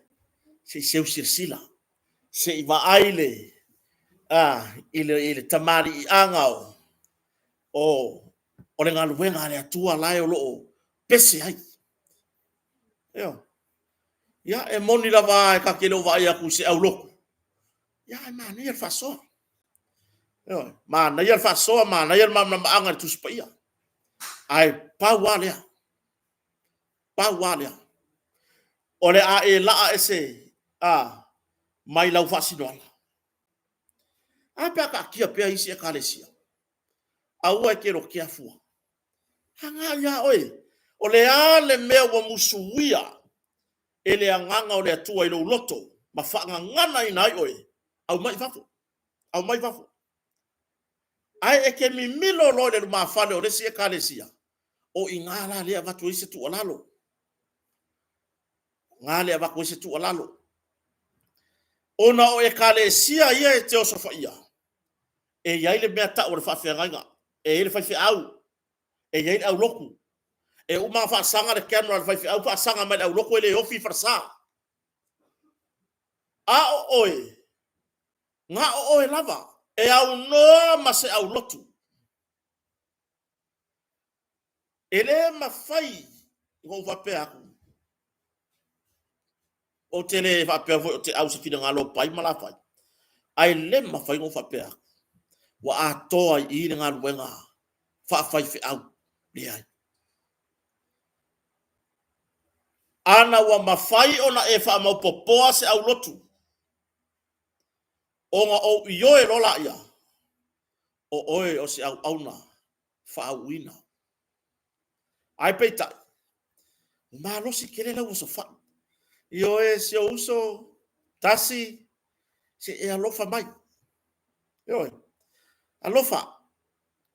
se i seu silasila. Se i vaai le, a, i le, i le tamaliiaga o, o, o le galuega a le Atua la e o lo o pese ai. Ioe. Ia, e moni lava e ta te le o vaai atu i se aulotu, ia ae manaia le faasoa. Ioe, manaia le faasoa, manaia le malamalamaaga i le Tusi Paia. Ae pau lava lea, pau lava lea, o le a e laa ese a, mai lau faasinoala. A pe a taatia pea isi ekalesia? Aua e te lotea fua. Agai lava oe. O le a le mea ua musuia e le Agaga o le Atua i lou loto ma faagaganaina ai oe, aumai i fafo. Aumai i fafo. Ae e te mimilo loa i le lumafale o le isi ekalesia, o i ina la lea e avatu ai se tuualalo. O i ina lea e avatu ai se tuualalo. Ona o ekalesia ia e te osofaia, e i ai le mea e tau o le faafeagaiga, e i ai le faifeau, e i ai le aulotu. E uma ona faasaga le camera a le faifeau faasaga mai i le aulotu e le ofi i le falesa. A o oe, na o oe lava e aunoa ma se aulotu. E le mafai ona ou faapea atu, ou te le faapea foi ou te au i se finagalo o Pai ma Lafai, ae le mafai ona ou faapea atu, ua atoa i i le galuega faafaifeau. Leai. Ana ua mafai ona e faamaopopoa se aulotu, ona ou ioe loa laia, o oe o se auauna faauuina. Ae peitai, ua malosi tele lau osofai. Ioe, si ou uso, tasi, se e alofa mai. Ioe, alofa,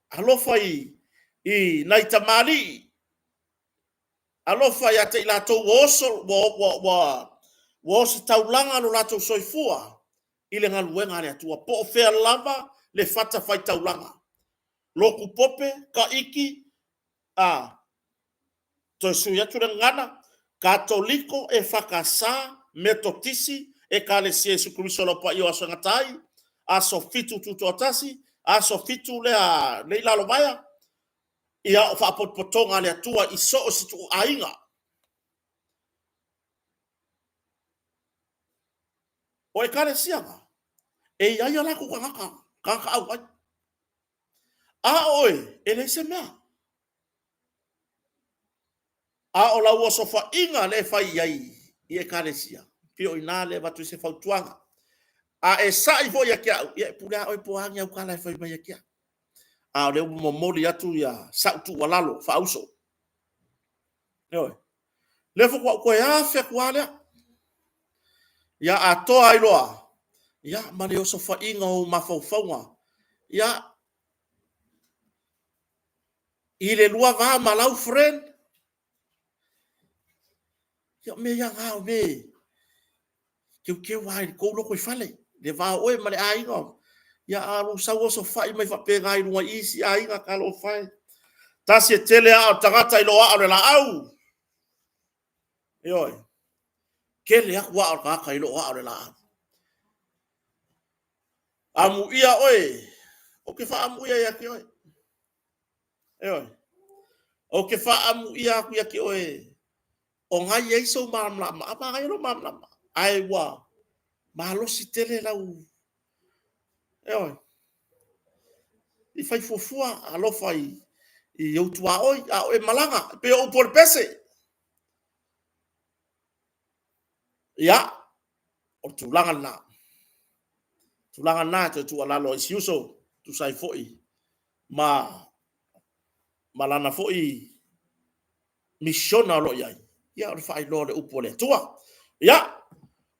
alofa i, i nai tamalii, alofa ia te i latou ua oso, ua, ua, ua, ua ositaulaga lo latou soifua i le galuega a le Atua, po o fea lava le fatafaitaulaga, lotu pope, taiti, a, toe sui atu le gagana, Katoliko, EFKS, Metotisi, Ekalesia Iesu Keriso o le Au Paia o Aso e Gata ai, Aso Fitu Tutoatasi, Aso Fitu lea nei Lalovaea, ia o faapotopotoga a le Atua i so o se ituaiga. O Ekalesia na, e i ai a latou tagata, tagata auai. A oe, e leai se mea. A o lau osofaiga lea e fai i ai i Ekalesia, pei o i ina lea e avatu ai se fautuaga. A e sa'i foi ia te au, ia e pule lava oe po o a ni au tala e fai mai ia te au. A o lea ua momoli atu ia sau tuualalo faauso. Ioe. Lea faatoa ou toe afe atu lava lea. Ia atoa ai loa, ia ma le osofaiga o ou mafaufauga. Ia, i le lua va ma lau friend, ia o mea ia na o mea e teuteu lava i le tou lotoifale, le va o oe ma le aiga. Ia a o lou sau osofai mai faapena i luga i isi aiga, talofa e. Tasi e tele aa o le tagata i lo aa o le laau. Ioe. Tele atu aa o le tagata i lo aa o le laau. Amuia oe, ou te faaamuia ia te oe. Ioe. Ou te faaamuia atu ia te oe o na i ai sou malamalama, a manaia lou malamalama, ae ua malosi tele lau... Ioe. I fai fuafua, alofa i ou tuaoi a o e malaga, e pei o upu o le pese. Ia, o le tulaga lena. O le tulaga lena e toe tuualalo ai i si uso, e tusa ai foi ma lana foi misiona o lo o i ai, ia o le faailoa o le upu a le Atua. Ia,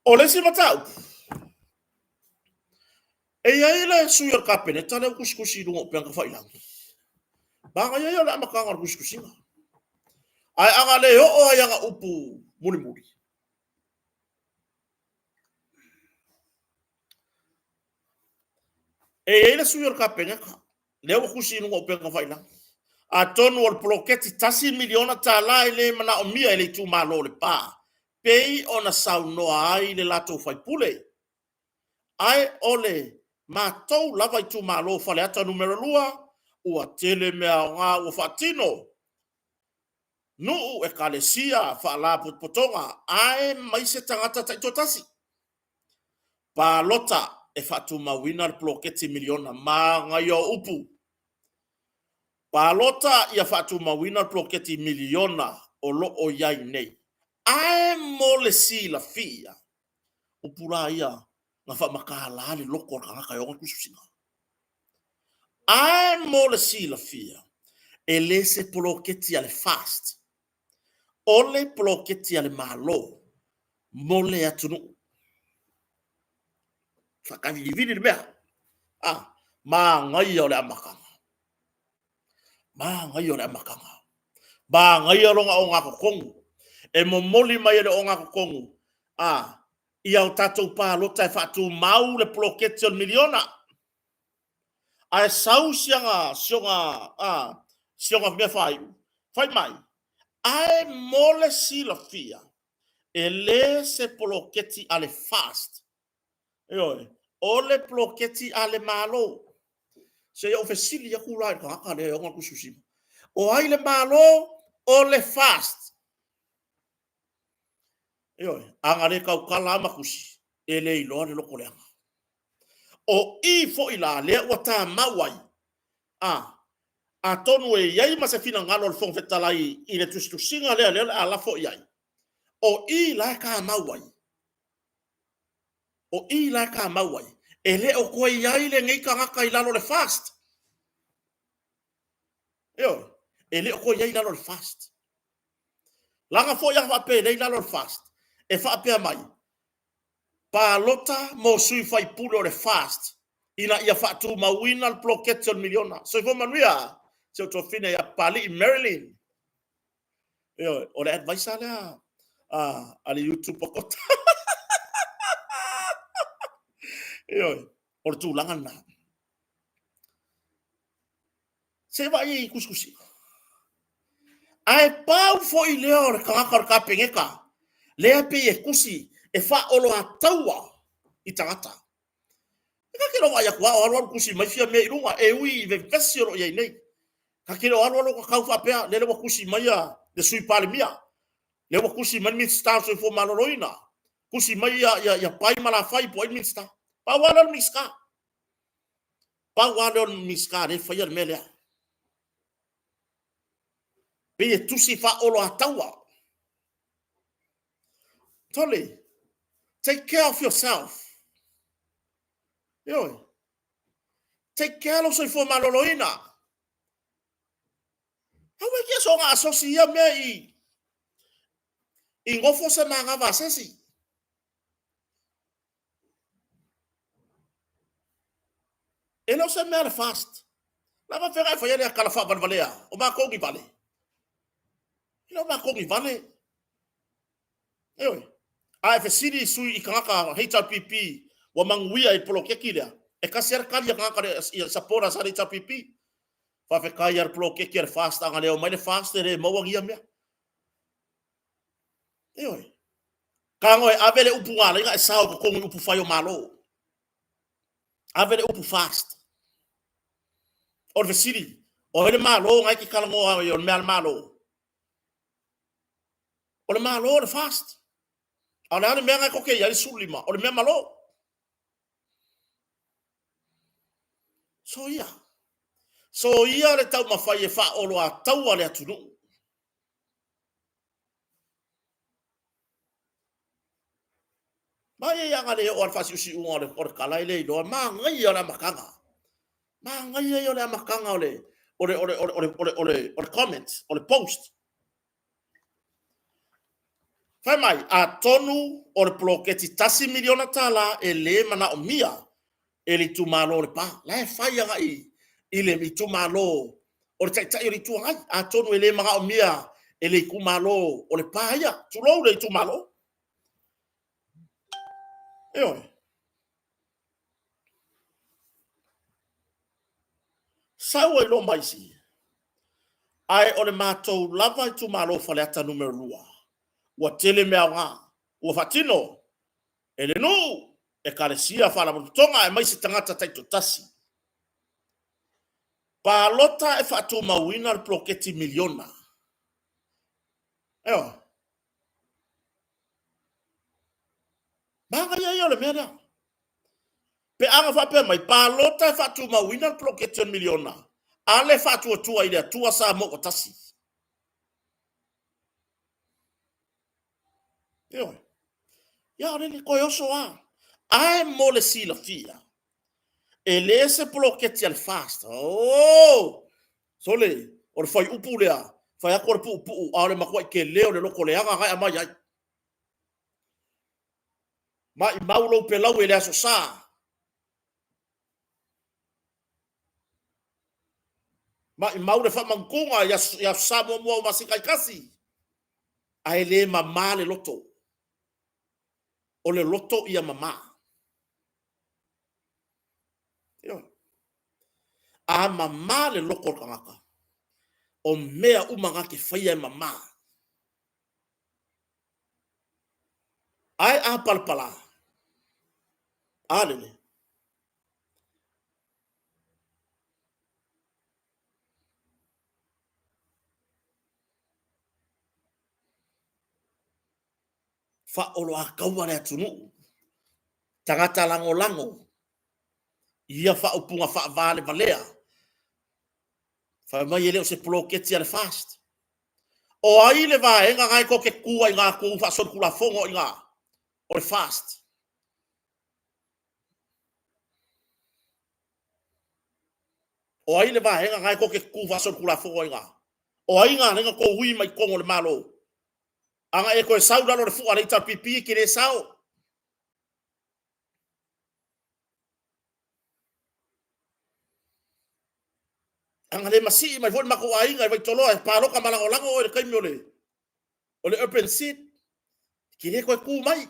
o le isi mataupu, e i ai le sui o le Kapeneta lea ua tusitusi i luga o upega tafailagi, manaia ia o le amataga o le tusitusiga. Ae a na le oo lava i ana upu mulimuli, e i ai le sui o le Kapeneta lea ua tusi i luga o upega tafailagi, atonu o le poloketi $1 miliona e le manaomia e le itumalo o Lepa, pei ona saunoa ai le latou faipule. Ae o le matou lava itumalo o Faleata Nu.2, ua tele mea aoga ua faatino, nuu, ekalesia, faalapotopotoga, aemaise tagata taitoatasi. Palota e faatumauina le poloketi miliona. Manaia o upu. Palota ia faatumauina le poloketi miliona o lo o i ai nei. Ae mo le silafia, upu la ia na faamatala le loto o le tagata e ona le tusitusiga. Ae mo le silafia, e le se poloketi a le FAST, o le poloketi a le Malo mo le atunuu. Faatavilivili le mea. Ah, manaia o le amataga. Manaia o le amataga. Manaia lona ogatotonu. E momoli mai e le ogatotonu, a, ia o tatou palota e faatumau le poloketi o le miliona. Ae sau si ana mea faaiu, fai mai, ae mo le silafia, e le se poloketi a le FAST, ioe, o le poloketi a le Malo. Se i ou fesili atu la i le tagata lea e ona le tusitusiga, o ai le Malo? O le FAST. Ioe, a na le tautala lava ma tusi, e le iloa le lotoleaga. O i foi la lea ua tamau ai, a, atonu e i ai ma se finagalo o le Fofoga Fetalai i le tusitusiga lea o le a lafo i ai, o i la e tamau ai, o i la e tamau ai, e le o toe i ai lenei tagata i lalo o le FAST. Ioe, e le o toe i ai i lalo o le FAST. Leaga foi a faapea e leai i lalo o le FAST, e faapea mai, palota mo sui faipule o le FAST ina ia faatumauina le poloketi o le miliona. Soifua manuia si ou tuafafine ia Papalii Marilyn. Ioe, o le advisor lea a le YouTuber kota. Ioe, o le tulaga lena. Se i vaai i tusitusiga. Ae pau foi lea o le tagata o le Kapeneta, lea pei e tusi e faaoloataua i tagata. E ta te le o vaai atu lava o alualu tusi mai Fiame i luga, e ui i vevesi o lo o i ai nei. Ta te le o alualu o tatau faapea, lele ua tusi mai le Sui Palemia, lea ua tusi mai le Minisita o le Soifua Maloloina, tusi mai ia Pai ma Lafai po o ai le Minisita. Pau lava lea o le Minisita. Pau lava lea o le Minisita lea e faia le mea lea. Pei e tusi faaoloataua. Tole, take care of yourself. Ioe. Take care lou soifua maloloina. Aua e te soona asosi ia mea i i nofo se manava a se isi. E le o se mea le fast. La faafefea e faia lea tala faavalevalea o matou ni vale. E le o matou ni vale. Ioe. A e fesili i sui i tagata HRPP ua manuia i le poloketi lea, e tasi lava le tali a tagata i supporters a le HRPP. Faafetai i le poloketi a le FAST, a na le omai le FAST e le maua ni ia mea. Ioe. Tago e ave le upu na ala ai ona e sao i totonu i upu fai o Malo. Ave le upu FAST. O le fesili, o ai le Malo na e te talanoa ai o le mea a le Malo? O le Malo o le FAST. A o le a le mea na e tote i ai le 15? O le mea malo. Soia. Soia le taumafai e faaoloataua le atunuu. Mai ia le oo a le faasiusiuga o le tala e le iloa, manaia o le amataga. Manaia ia o le amataga o le o le o le o le o le o le o le comment, o le post. Fai mai, atonu o le poloketi $1 miliona e le manaomia e le itumalo o Lepa. La e fai agai i le itumalo o le Taitai o le Itu Agai. Atonu e le manaomia e le itumalo o Lepa ia, tulou le itumalo. Ioe. Sau ai loa ma isi, ae o le matou lava itumalo o Faleata Nu.2, ua tele mea aoga ua faatino e le nuu, ekalesia, faalapotopotoga aemaise tagata taitoatasi. Palota e faatumauina le poloketi miliona. Ioe. Manaia ia o le mea lea. Pe a na faapea mai, palota e faatumauina le poloketi o le miliona, a le faatuatua i le Atua Samoa ua tasi. Ioe. Ia o le toe oso lava. Ae mo le silafia, e le se poloketi a le FAST. Oh! Sole, o le fuaiupu lea, fai atu o le puupuu, a o le matuai tele o le lotoleaga na e aumai ai. Maimau lou pelaue i le Aso Sa. Maimau le faamanutuga i Aso Sa muamua o masina taitasi, ae le mama le loto. O le loto ia mama. Ioe. A mama le loto o le tagata, o mea uma na te faia e mama. Ae a palapala, a lele. Faaoloataua le atunuu, tagata lagolago i ia faaupuga faavalevalea. Fai mai e le o se poloketi a le FAST. O ai le vaega na e tou te tu ai i ina tou faasolitulafono i ina? O le FAST. O ai le vaega na e tou te tu faasolitulafono ai i ina? O ai na ala ai ona tou ui mai i totonu o le Malo? A na e toe sau i lalo o le fua a le HRPP, e te le sao. A na le masii mai foi le matou aiga i Vaitoloa e palota ma lagolago oe i le taimi o le urban seat, e te le toe tu mai.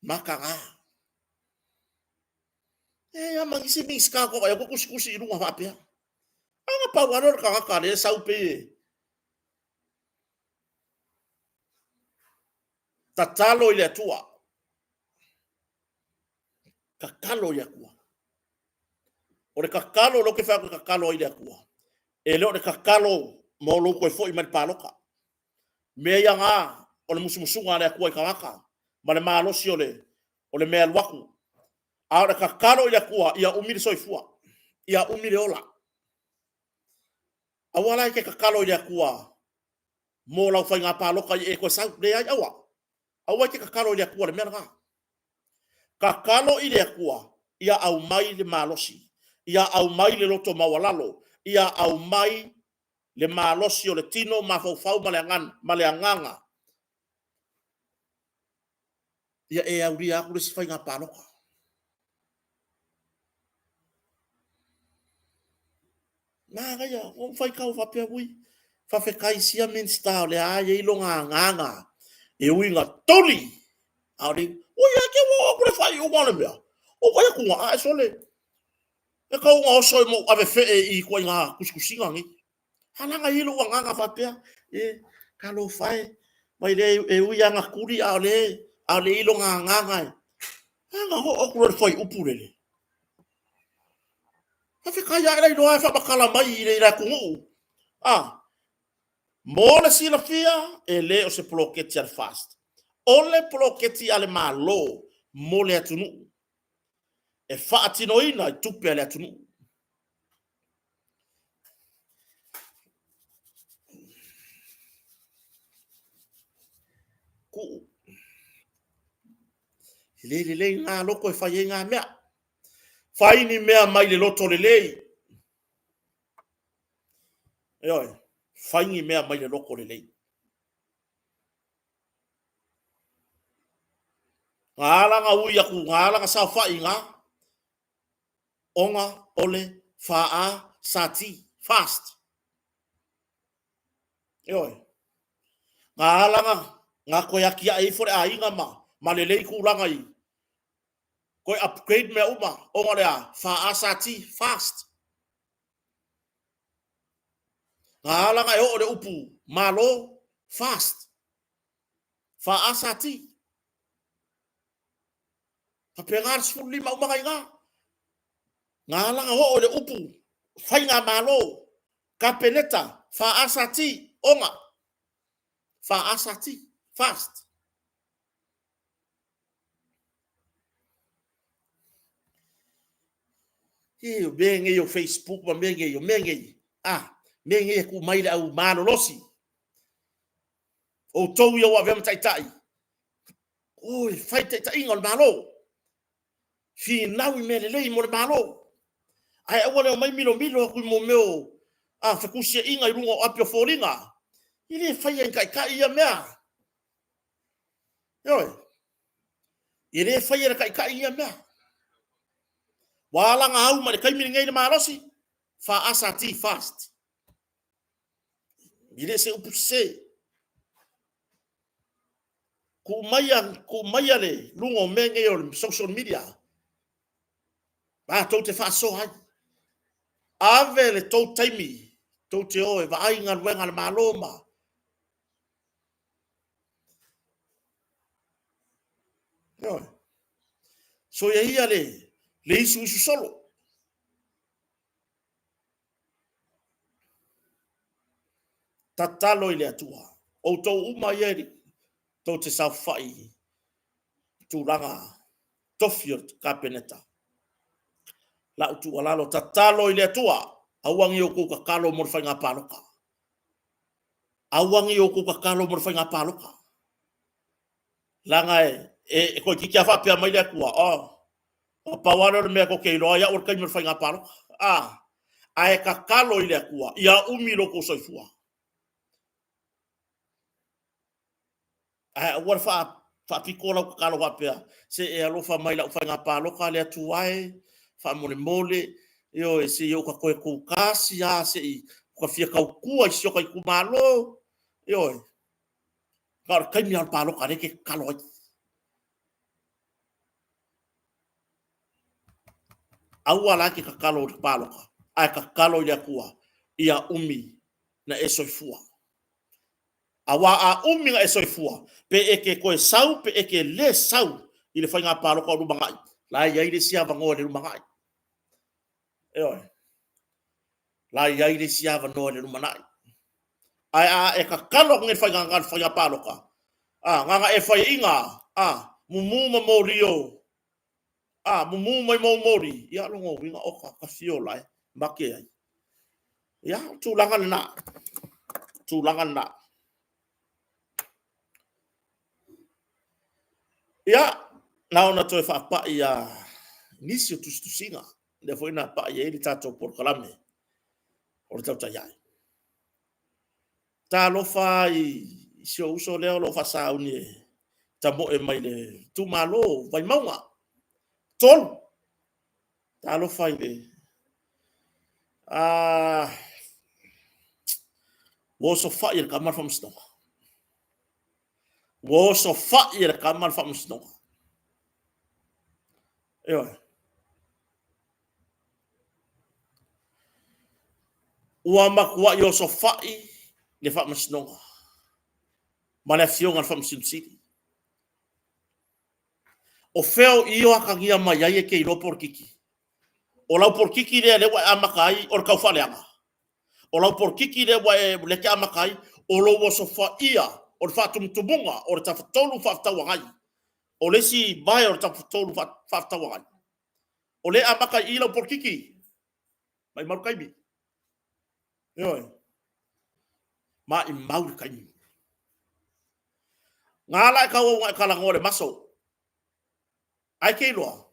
Mataga. E ai ma nisi Minisita ua vaai atu tusitusi i luga faapea. A na pau lava lea o le tagata lea e sau pei e tatalo i le Atua. Tatalo i le Atua. O le tatalo lea ou te fai atu e tatalo ai i le Atua, e le o le tatalo mo lou toe foi mai i le palota. Mea ia na, o le musumusuga a le Atua i tagata. ma le malosi o le, o le mea alu atu. A o le tatalo i le Atua, ia umi le soifua, ia umi le ola. Aua la e te tatalo i le Atua mo lau faiga palota i e toe sau. Leai, aua. Aua e te tatalo i le Atua i le mea lena. Tatalo i le Atua ia aumai le malosi, ia aumai le loto maualalo, ia aumai le malosi o le tino, mafaufau ma le agaga, ia e aulia atu le isi faiga palota. Manaia, ua ou faitau faapea, ui, faafetai i sia Minisita o lea e i ai lona agaga e ui ina tuli, a o le, ui, ae te i ua oo atu le faaiuga o le mea, ou vaai atu, ae sole, e tau ina oso ma ou ave fee i ituaiga tusitusiga nei. A leaga e i ai lou agaga faapea, e, talofa e, vaai lea e ui lava ina tuli a o lea e i ai lona agaga e. A na oo atu loa i le fuaiupu lele, faafetai lava le iloa e faamatala mai i le atunuu. A, mo le silafia, e le o se poloketi a le FAST. O le poloketi a le Malo mo le atunuu e faatinoina i tupe a le atunuu. Kuu. E le lelei ngā loko e fai ai ngā mea. Fai ni mea mai le loto lelei. Ioe, fai ni mea mai le loto lelei. Ngā ala ngā ui aku, ngā ala ngā saofai ngā, ona o le fa sa ti, fast. Ioe. Ngā ala ngā, ngā koe aki ae ifo le aiga ma, ma lelei tulaga i, koe upgrade mea uma, ona o le a, fa sa ti, fast. Ngā ala ngā e oo le upu malo, fast. Fa sa ti. Faapena le 15 uma i ina. Ngā ala oo i le upu faigamalo, Kapeneta, FAST, ona, FAST, fast. I, o mea nei o Facebook ma mea nei, o mea nei, a, mea nei e tuu mai le au malolosi. Outou ia ua avea ma taitai, Oi, fai taitaiga o le Malo. Finau i mea lelei mo le Malo. Ae aua le omai milomilo atu i mo mea o a, fetusiaiga i luga o api o foliga. E le faia e ni taitai ia mea. Ioe. E le faia e le taitai ia mea. Ua ala na au mai le taimi lenei le malosi, FAST, fast. E le se upu sese. Tuu maia, tuu maia le luga o mea nei o le social media. Matou te faasoa ai. Ave le tou taimi, tou te o e vaai galuega a le Malo ma Ioe. Soia ia le, le isuisu solo. Tatalo i le Atua. Outou uma ia tou te saofai i tulaga tofi o le Kapeneta. Lau tuualalo, tatalo i le Atua, aua ne i outou tatalo mo le faiga palota. Aua ne i outou tatalo mo le faiga palota. Leaga e toeitiiti lava faapea mai le Atua, oh, Na pau lava lea o le mea tou te iloa ai au o le taimi o le faiga palota. A, ae tatalo i le Atua ia umi lo outou soifua. Ae aua le faapito lau tatalo faapea, se e alofa mai lau faiga palota le Atua e, faamolemole, ioe, se i ou ta toe tutasi lava se i ou ta fia tautua i si o ta itumalo, ioe. Na o le taimi lava o le palota lea e te tatalo ai. Aua la e te tatalo i le palota, ae tatalo i le Atua ia umi na e soifua. Aua a umi na e soifua, pe e te toe sau pe e te le sau i le faiga palota o lumanai, la e i ai le isi avanoa i le lumanai. Ioe. La e i ai le isi avanoa i le lumanai. Ae a e tatalo atu nei i le faiga palota, a, na ona e faiaina, a, Mumu ma moli o, a, mumu mai mou moli, ia lona uiga oka ka fio la e make ai. Ia, o tulaga lena. Tulaga lena. Ia, na ona toe faapai a nisi o tusitusiga, lea foi na pai ai le tatou polokalame o le tautai ai. Talofa i si ou uso lea o lo o faasauni e tamoe mai le itumalo o Vaimauga 3. Talofa i le ua osofai e le tama le faamasinoga. Ua osofai e le tama le faamasinoga. Ioe. Ua matuai osofai le faamasinoga ma le afioga i le Faamasino Sili. O fea o i o atagia mai ai e te iloa polokiki? O lau polokiki lea lea ua e amata ai o le taufaaleaga? O lau polokiki lea ua e lea e te amata ai o lou osofaia o le faatumutumuga o le Tafatolu Faafetauagai, o le isi vae o le Tafatolu Faafetauagai? O lea e amata i i lau polokiki? Maimau le taimi. Ioe. Maimau le taimi. Na ala e tauau ina e talanoa i le maso. Ai ke iloa.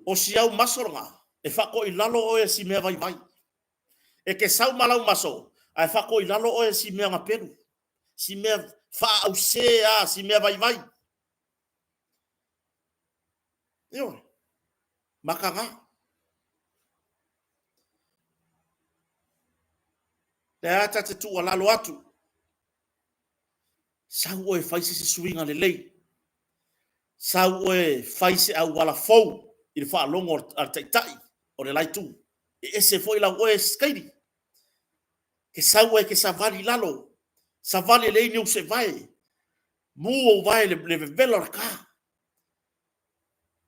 O si au maso lena, e faatoilalo oe e si mea vaivai. E te sau ma lau maso, ae faatoilalo oe e si mea gapelu. Si mea faaause a, si mea vaivai. Ioe. Mataga. Lea ta te tuualalo atu, sau oe fai se suiga lelei. Sau oe fai se auala fou i le faalogo a le Taitai o le la Itu. E ese foi lau oe sikaili. Ke sau oe e te savali i lalo, savali e leai ni ou seevae, mu ou vae i le vevela o le ta.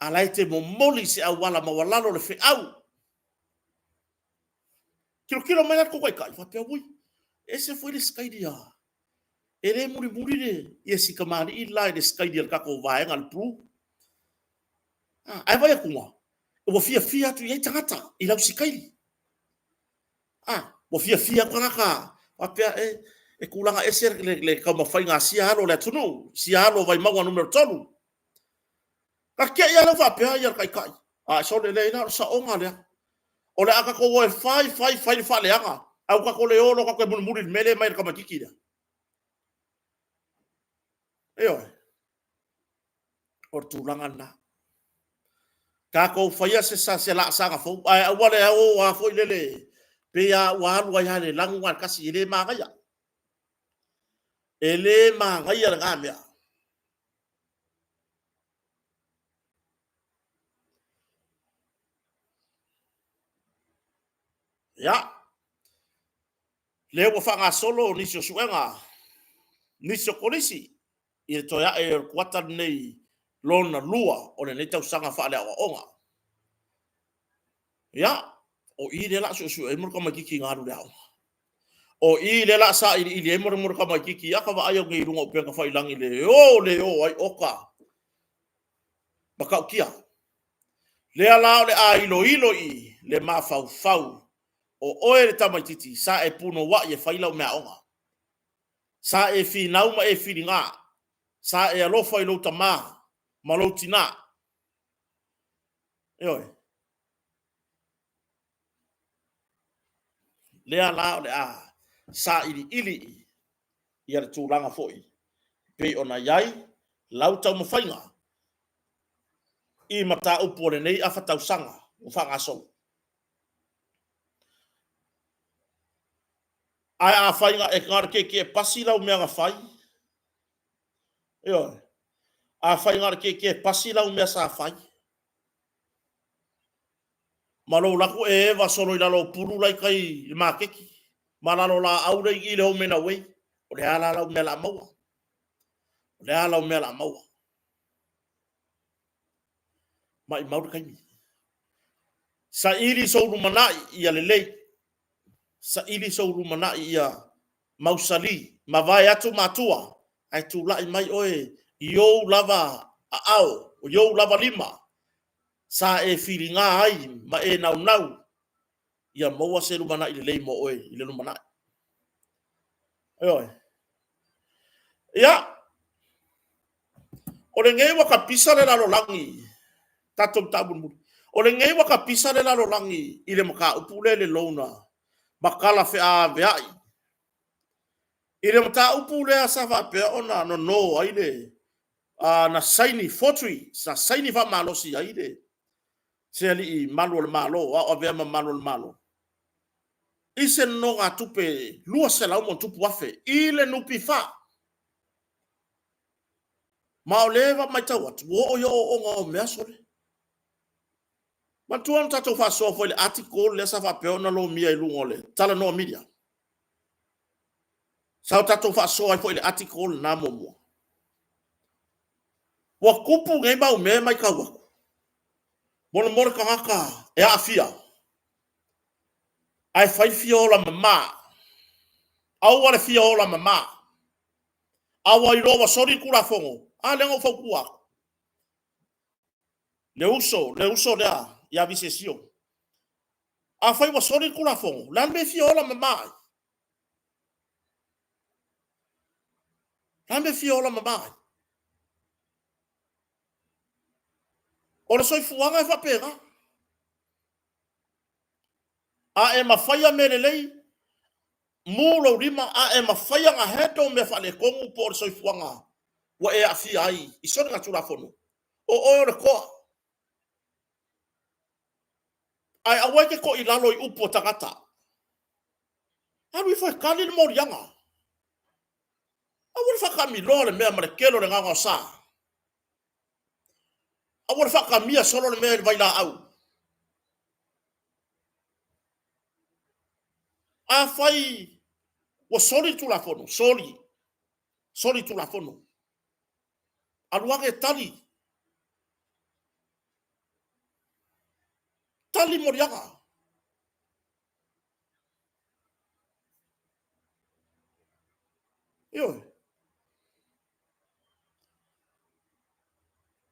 A la e te momoli se auala maualalo le feau. Tilotilo mai la le tou taitai, faapea, ui, ese foi le sikaili a... E le mulimuli le, ia si tamalii le la i le sikaili a le tatou vaega o le Blue. Ae vaai atu, ua fiafia atu i ai tagata i lau sikaili. Ua fiafia atu tagata, faapea, e, e tulaga ese le taumafaiga a sia alo o le atunuu, sia alo o Vaimauga Nu.3. Na te i lava lea faapea ia le taitai, a sole, leai la o le saoga lea. O le a tatou o e fai, fai, fai le faaleaga, ae ua tatou le o loa tatou toe mulimuli i le mea lea e aumai e le tamaitiiti lea. Ioe. O le tulaga lena. Tatou faia se laasaga fou, ae aua le o lava foi lele pei lava ua alu ai lava i le lanu lena e tasi, e le manaia. E le manaia lena mea. Ia, lea ua faagasolo nisi o suega, nisi o kolisi i le toe ae o le kuata lenei lona lua o lenei tausaga faaleaoaoga. Ia, o i lea o le a suesue ai le tamaitiiti na alu i le aoga. O i lea o le a sailiili ai le tamaitiiti, a ta vaai atu nei i luga o upega tafailagi i le o le o ai oka matautia. Lea la o le a iloilo i i le mafaufau o oe le tamaitiiti sa e punouai e fai lau meaaoga. Sa e finau ma e filiga, sa e alofa i lou tama ma lou tina. Ioe. Lea la o le a sailiili ia le tulaga foi pei ona i ai lau taumafaiga i mataupu o lenei afa tausaga ua faagasolo. Ae afai na o le tietie pasi lau mea na fai, ioe, afai na o le tietie pasi lau mea sa fai, ma lou alu atu e eva solo i lalo o pulu la e i tai i le maketi, ma lalo o laau la e i i le Home and Away, o le a la lau mea o le a maua? O le a lau mea o le a maua? Maimau le taimi. Saili sou lumanai ia lelei. Saili sou lumanai ia mausali. Mavae atu matua. Ae tulai mai oe i ou lava aao, i ou lava lima, sa e filiga ai ma e naunau ia maua se lumanai lelei mo oe i le lumanai. Ioe. Ia, o lenei ua tapisa le lalolagi, tatou mataupu mulimuli. O lenei ua tapisa le lalolagi i le mataupu lea i le loan ma tala feaveai. I le mataupu lea sa faapea ona nono ai le na saini, forgery, sa saini faamalosi ai le se alii malu o le Malo, a o avea ma malu o le Malo, i se nonogatupe 200+ afe i le NPF. Ma o lea e matau atu, ua oo i ooooga o mea sole. Manatua na tatou faasoa foi i le article lea sa faapea ona lomia i luga o le Talanoa Media? Sa o tatou faasoa ai foi i le article lena muamua. Ua tupu nei mau mea e matau atu, mo le tagata e aafia, ae fai le fia ola mama. Aua le fia ola mama. A ua iloa ua soli le Tulafono, a lea na ou fautua atu. Le uso, le uso lea ia Visesio. Afai ua soli le Tulafono, o le a le mea e fia ola mama ai? O le a le mea e fia ola mama ai? O le soifuaga e faapena. A e mafaia mea lelei, mu lou lima, a e mafaia ona handle mea faaletonu po o le soifuaga ua e aafia ai i soligatulafono, o oe o le toa. Ae aua e te toilalo i upu a tagata. Alu ifo e tali le moliaga. Aua le faataamiloa le mea ma le tele o le gaogaosa. Aua le faatamia solo le mea i le vailaau. Afai ua soli le Tulafono, soli, soli le Tulafono. Alu ane e tali, tali moliaga. Ioe.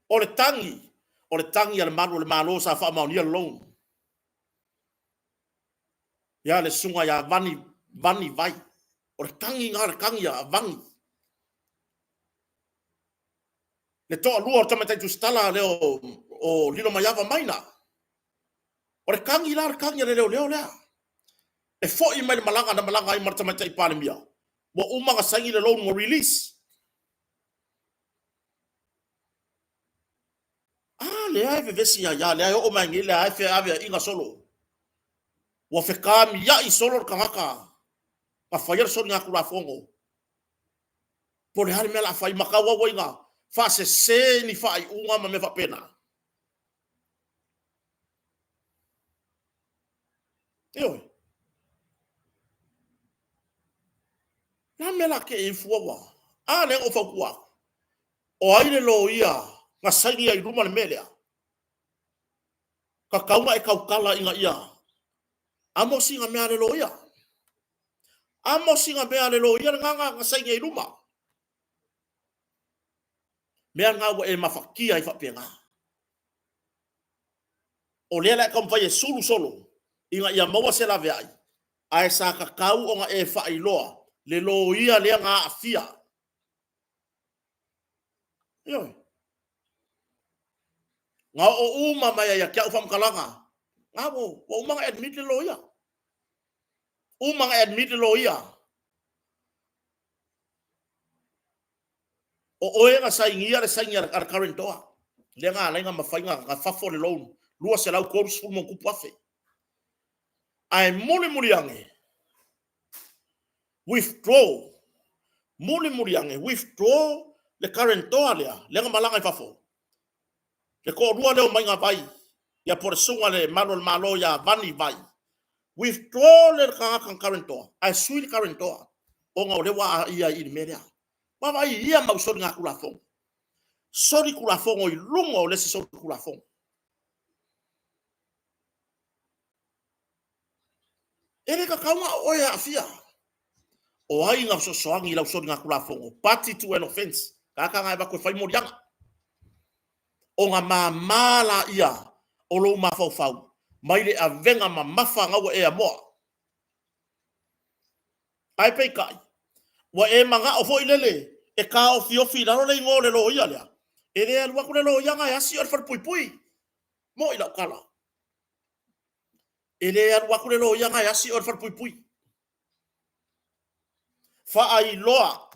O le tagi, o le tagi a le malu o le Malo sa faamaonia le loan. Ia le susuga ia Vani, Vani Vai. O le tagi lena o le tagi a Vani. Le toalua o le tamaitai tusitala lea o Lilomaiava Maina. O le tagi la o le tagi a le leoleo lea. E foi mai le malaga na malaga ai ma le tamaitai Palemia, ua uma ona saini le loan ua release. A lea e vevesi ai lava, lea e oo mai nei, lea e feaveaiina solo. Ua fetamiai solo le tagata na faia le soligatulafono. Po o le a le mea o le a fai, ma tauau ai ina faasese ni faaiuga ma mea faapena. Ioe. O le a le mea o le a tei ai fua ua? A lea na ou fautua atu. O ai le loia na saini ai i luma le mea lea? Tatau ona e tautala ina ia amo sina mea a le loia. Amo sina mea a le loia lena na saini ai i luma. Mea na ua e mafatia ai faapena. O lea o le a e taumafai e sulu solo ina ia maua se laveai, ae sa tatau ona e faailoa le loia lea na aafia. Ioe. Na oo uma mai ai ia te au faamatalaga, na ua uma ona admit le loia. Uma ona admit le loia. O oe na sainia le saini a le guarantor lea na ala ai ona mafai ona fafo le loan 230+ afe. Ae mulimuli ane, withdraw, mulimuli ane, withdraw le guarantor lea, lea na malaga i fafo, le toalua lea o Maiga Vai, ia po o le susuga i le malu o le Malo ia Vani Vai, withdraw le tagata guarantor, ae sui le guarantor, ona o lea ua aia i le mea lea. Vaavaai i ia mau soligatulafono. Solitulafono i luga o le isi solitulafono. E le tatau na o oe e aafia. O ai na fesoasoani i lau soligatulafono, party to an offence, tagata na e avatu e fai moliaga. Ona mama laia o lou mafaufau mai le avega mamafa na ua e amoa. Ae peitai, ua e manao foi lele e taofiofi i lalo le igoa o le loia lea, e le alu atu le loia na e asi oe i le falepuipui. Mo'i lau tala. E le alu atu le loia na e asi oe i le falepuipui. Faailoa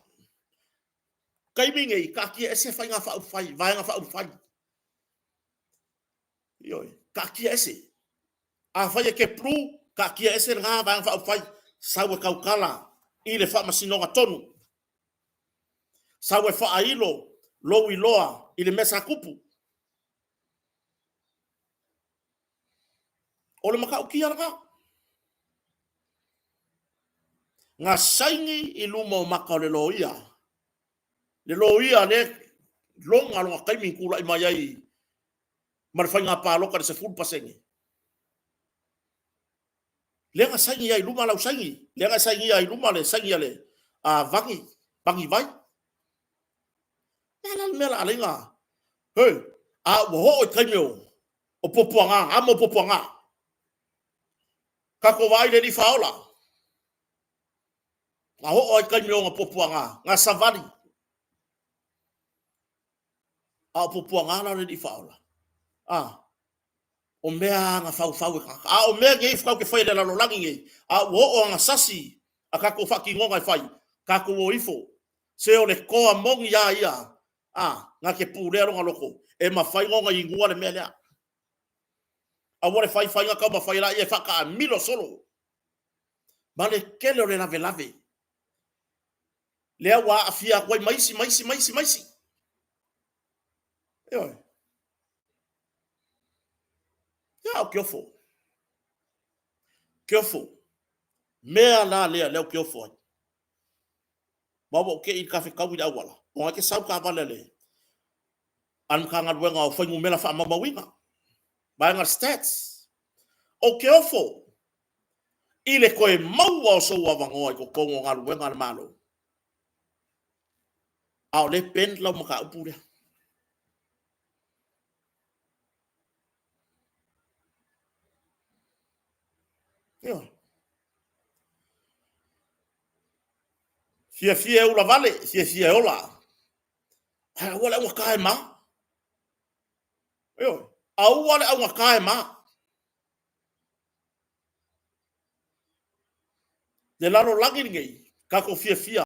taimi nei, taatia ese faiga faaupufai, vaega faaupufai. Ioe, taatia ese. Afai e te blue, taatia ese lena vaega faaupufai, sau e tautala i le faamasinoga tonu. Sau e faailo lou iloa i le mea sa tupu. O le matautia lena. Na saini i luma o maka o le loia, le loia lea loga lona taimi na tulai mai ai ma le faiga palota i le 10%. Lea na saini ai i luma lau saini, lea na sainia ai i luma le saini a le Vani, Vani Vai. O le a le mea la alai na, he, a ua oo i taimi o puapuaga, amo puapuaga. Tatou vaai i le Alii Faaola, na oo lava i taimi o ona puapuaga, na savali. A o puapuaga la o le Alii Faaola, a, o mea lava na faufau e tagata. A o mea nei tatou te faia i le lalolagi nei, a ua oo lava ina sasi a tatou faatinoga e fai, tatou o ifo. Se o le toa moni lava ia, a, na te pulea lona loto, e mafai ona inua le mea lea. Aua le fai faiga taumafai laia e faataamilo solo ma le tele o le lavelave lea ua aafia atu ai ma isi ma isi ma isi ma isi. Ioe. Ia, ou te ofo. Te ofo. Mea la lea, lea ou te ofo ai. Ma ua ou te i i le fetaui i le auala, ona e te sau taavale a le Matagaluega o Fuainumera Faamaumauina, vaega o le Stats. Ou te ofo i le toe maua o sou avanoa i totonu o galuega a le Malo, a o lea e banned lau mataupu lea. Ioe. Fiafia e ulavale, fiafia e ola. Ae aua le augata e ma. Ioe. Aua le augata e ma. Le lalolagi lenei, tatou fiafia,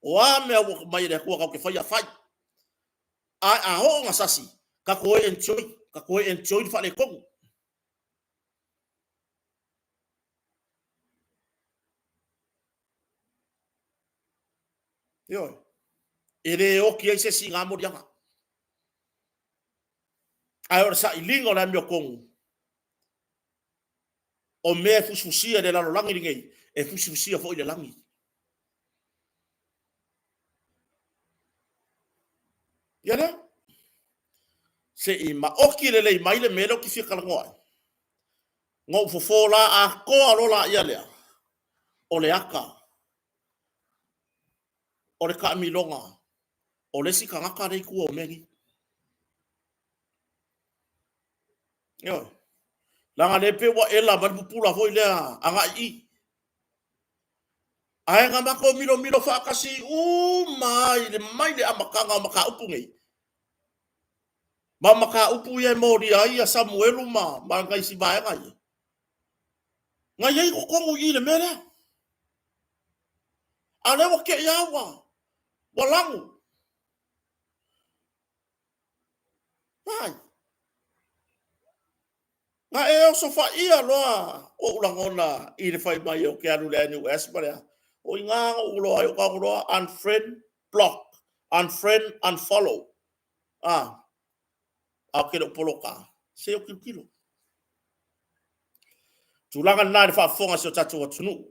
o a mea ua aumai e le Atua tatou te faia, fai. Ae a oo ina sasi, tatou o e enjoy, tatou o e enjoy le faaletonu. Ioe. E le oti ai se isi i na moliaga. Ae o le sailiga o le amiotonu, o mea e fusifusia i le lalolagi lenei, e fusifusia foi i le lagi. Ia lea. Se i maoti lelei mai le mea lea ou te fia talanoa ai. Na ou fofo la atoa loa laia lea, o le ata o le taamiloga o le isi tagata lea i tua o mea nei. Ioe. Leaga lea pei ua ela mai le pupula foi lea agai i i. Ae na matou milomilo faatasi uma ai le mai le amataga o mataupu nei. Ma mataupu ia e molia ai ia Samuelu ma ma nai isi vaega ia. Na i ai totonu i i le mea lea. A o lea ua te i lava ua, ua lanu. Ai. Na e osofaia loa ou lagona i le fai mai ou te alu i le NUS ma le a. O i ina na ou iloa ai, ou tago loa unfriend, block, unfriend, unfollow. Ah, a ou te le o poloka, se i ou tilotilo. Tulaga lena i le faafofoga a si o tatou atunuu.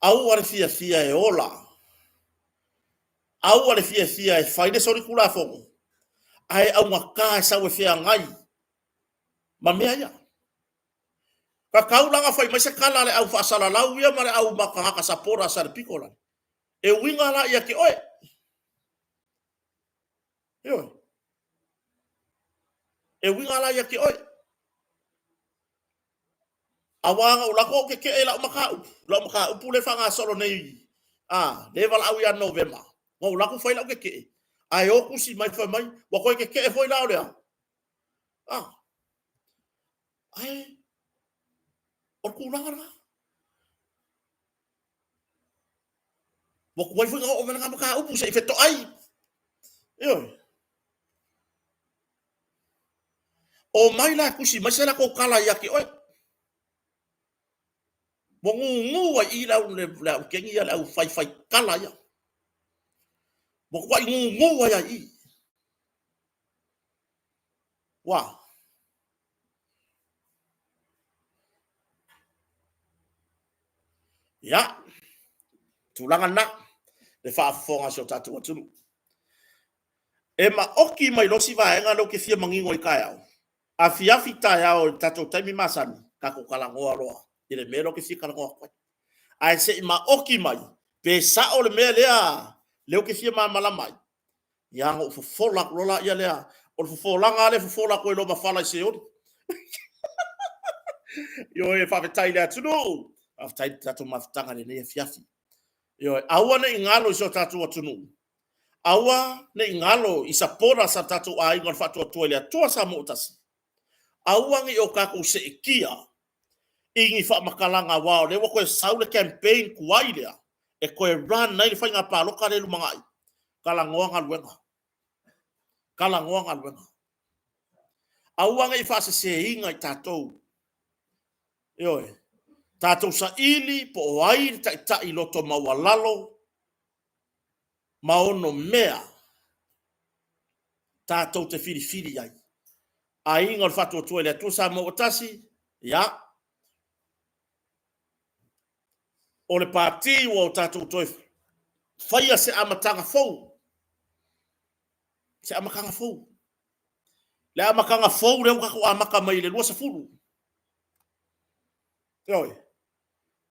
Aua le fiafia e ola. Aua le fiafia e fai le solitulafono, ae augata e sau e feagai ma mea ia. Tatau la ona fai mai se tala a le au faasalalau ia ma le au tagata supporters a le pito la. E uiga la ia te oe. Ioe. E uiga la ia te oe. Aua na ou alu atu ou tetee i lau mataupu, lau mataupu lea e faagasolo nei, a, lea e valaau ia Novema. Na ou alu atu fai lau tetee, ae o tusi mai fai mai, ua toe tetee foi la o le a? A, ae o le tulaga lena. Ua tuai foi ona oo mai lena mataupu se i fetoai. Ioe. Omai la e tusi mai se latou tala ia te oe. Ua gugu ai i le au le au keni ia le au faifai tala ia. Ua tuai gugu ai ai i. Ua. Ia, tulaga lena, le faafofoga a si o tatou atunuu. E maoti mai loa si vaega lea ou te fia manino ai taeao, afiafi taeao i le tatou taimi masani, tatou talanoa loa i le mea lea ou te fia talanoa atu ai. Ae se i maoti mai pe sao le mea lea lea ou te fia malamalama ai, ia ona ou fofola atu loa lea lea. O le fofolaga lava lea e fofola atu ai loa ma fala i Seoli. Ioe, faafetai i le atunuu, faafetai i le tatou mafutaga i lenei afiafi. Ioe, aua ne i galo i si o tatou atunuu, aua ne i galo i supporters a tatou aiga o le Faatuatua i le Atua Samoa ua Tasi, aua ne i o tatou seetia i ni faamatalaga aua o lea ua toe sau le campaign tuai lea e toe run ai le faiga palota lea i lumanai. Talanoa galuega. Talanoa galuega. Aua ne i faaseseina i tatou. Ioe. Tatou saili po o ai le taitai loto maualalo ma onomea tatou te filifili ai. Aiga o le Faatuatua i le Atua Samoa ua Tasi, ia, o le pati ua o tatou toe faia se amataga fou. Se amataga fou. Le amataga fou lea ua tatou amata mai i le 20. Ioe.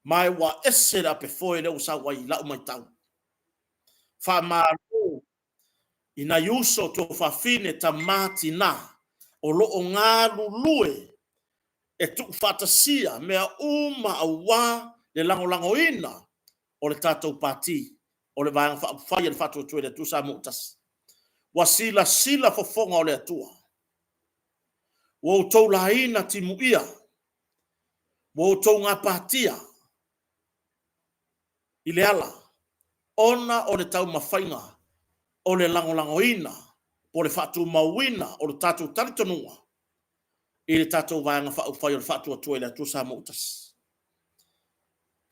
Ma ua ese le apefoe lea ua sau ai i lau matau. Faamalo i nai uso, tuafafine, tama, tina o lo o galulue e tuufaatasia mea uma aua le lagolagoina o le tatou Pati o le Vaega Faaupufai a le Faatuatua i le Atua Samoa ua Tasi. Ua silasila fofoga o le Atua, ua outou laina timuia, ua outou gapatia i le ala ona o le taumafaiga o le lagolagoina po o le faatumauina o le tatou talitonuga i le tatou Vaega Faaupufai o le Faatuatua i le Atua Samoa ua Tasi.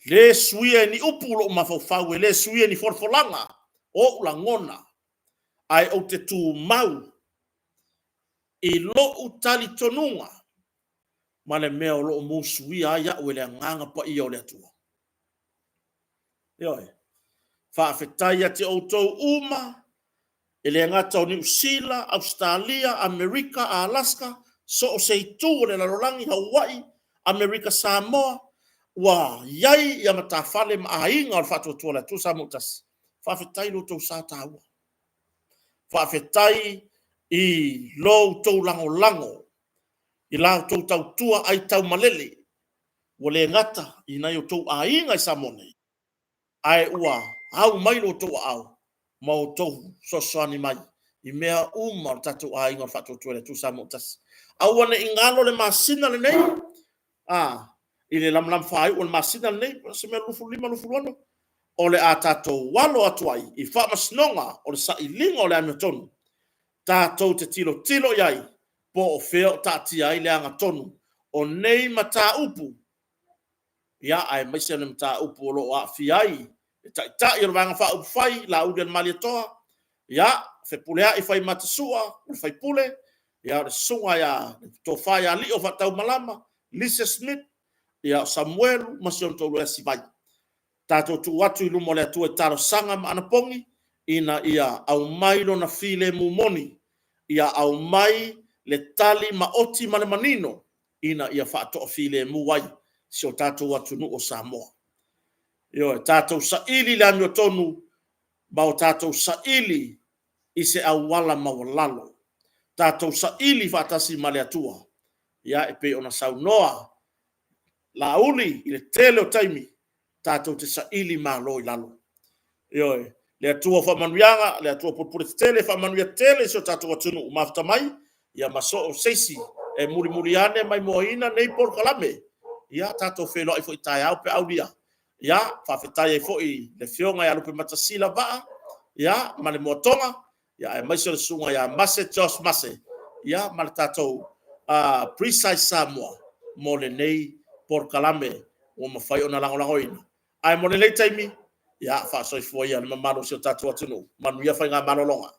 Le suia e ni upu lou mafaufau, e le suia e ni folafolaga o ou lagona, ae ou te tumau i lou talitonuga ma le mea o lo o musuia ai au e le Agaga Paia o le Atua. Ioe. Faafetai ia te outou uma, e le gata o Niu Sila, Ausetalia, Amerika, Alaska, so o se itu o le lalolagi, Hawaii, Amerika Samoa, ua i ai ia matafale ma aiga o le Faatuatua o le Atua Samoa ua Tasi. Faafetai lo outou sa taua. Faafetai i lo outou lagolago i la outou tautua aitaumalele, ua le gata i nai outou aiga i Samoa nei, ae ua au mai lo outou aao ma outou fesoasoani mai i mea uma o le tatou aiga o le Faatuatua i le Atua Samoa ua Tasi. Aua ne i galo le masina lenei, a, i le lamalama faaiu o le masina lenei, se mea 25, 26, o le a tatou alo atu ai i faamasinoga o le sailiga o le amiotonu, tatou te tilotilo i ai po o fea o taatia ai le agatonu o nei mataupu, ia, aemaise o le mataupu o lo o aafia ai le Taitai o le Vaega Faaupufai, Laaulialemalietoa, ia, Fepuleai Faimata Sua, o le faipule, ia, o le susuga ia le Tofa ia Lio Faataumalama, Lisa Smith, ia, o Samuelu ma si ona toalua ia Sivai. Tatou tuu atu i luma o le Atua i talosaga ma anapogi ina ia aumai lona filemu moni, ia aumai le tali maoti ma le manino ina ia faatoafilemu ai. si o tatou atunuu o Samoa. Ioe, tatou saili le amiotonu ma o tatou saili i se auala maualalo. Tatou saili faatasi ma le Atua, e pei ona saunoa Laauli i le tele o taimi, tatou te saili malo i lalo. Ioe. Le Atua faamanuiaga, le Atua pulepuletetele faamanuia tele i si o tatou atunuu mafuta mai ma so o se isi e mulimuli ane ma imoaina nei polokalame. Ia tatou feiloai foi taeao pe a aulia. Ia faafetai ai foi i le Afioga ia Lupematasila Vaa ma le Moatoga, aemaise o le Susuga ia Mase Josh Mase ma le tatou Precise Samoa mo lenei polokalame ua mafai ona lagolagoina. Ae mo lenei taimi, ia faa-soifua ia i le mamalu o si o tatou atunuu. Manuia faiga malologa.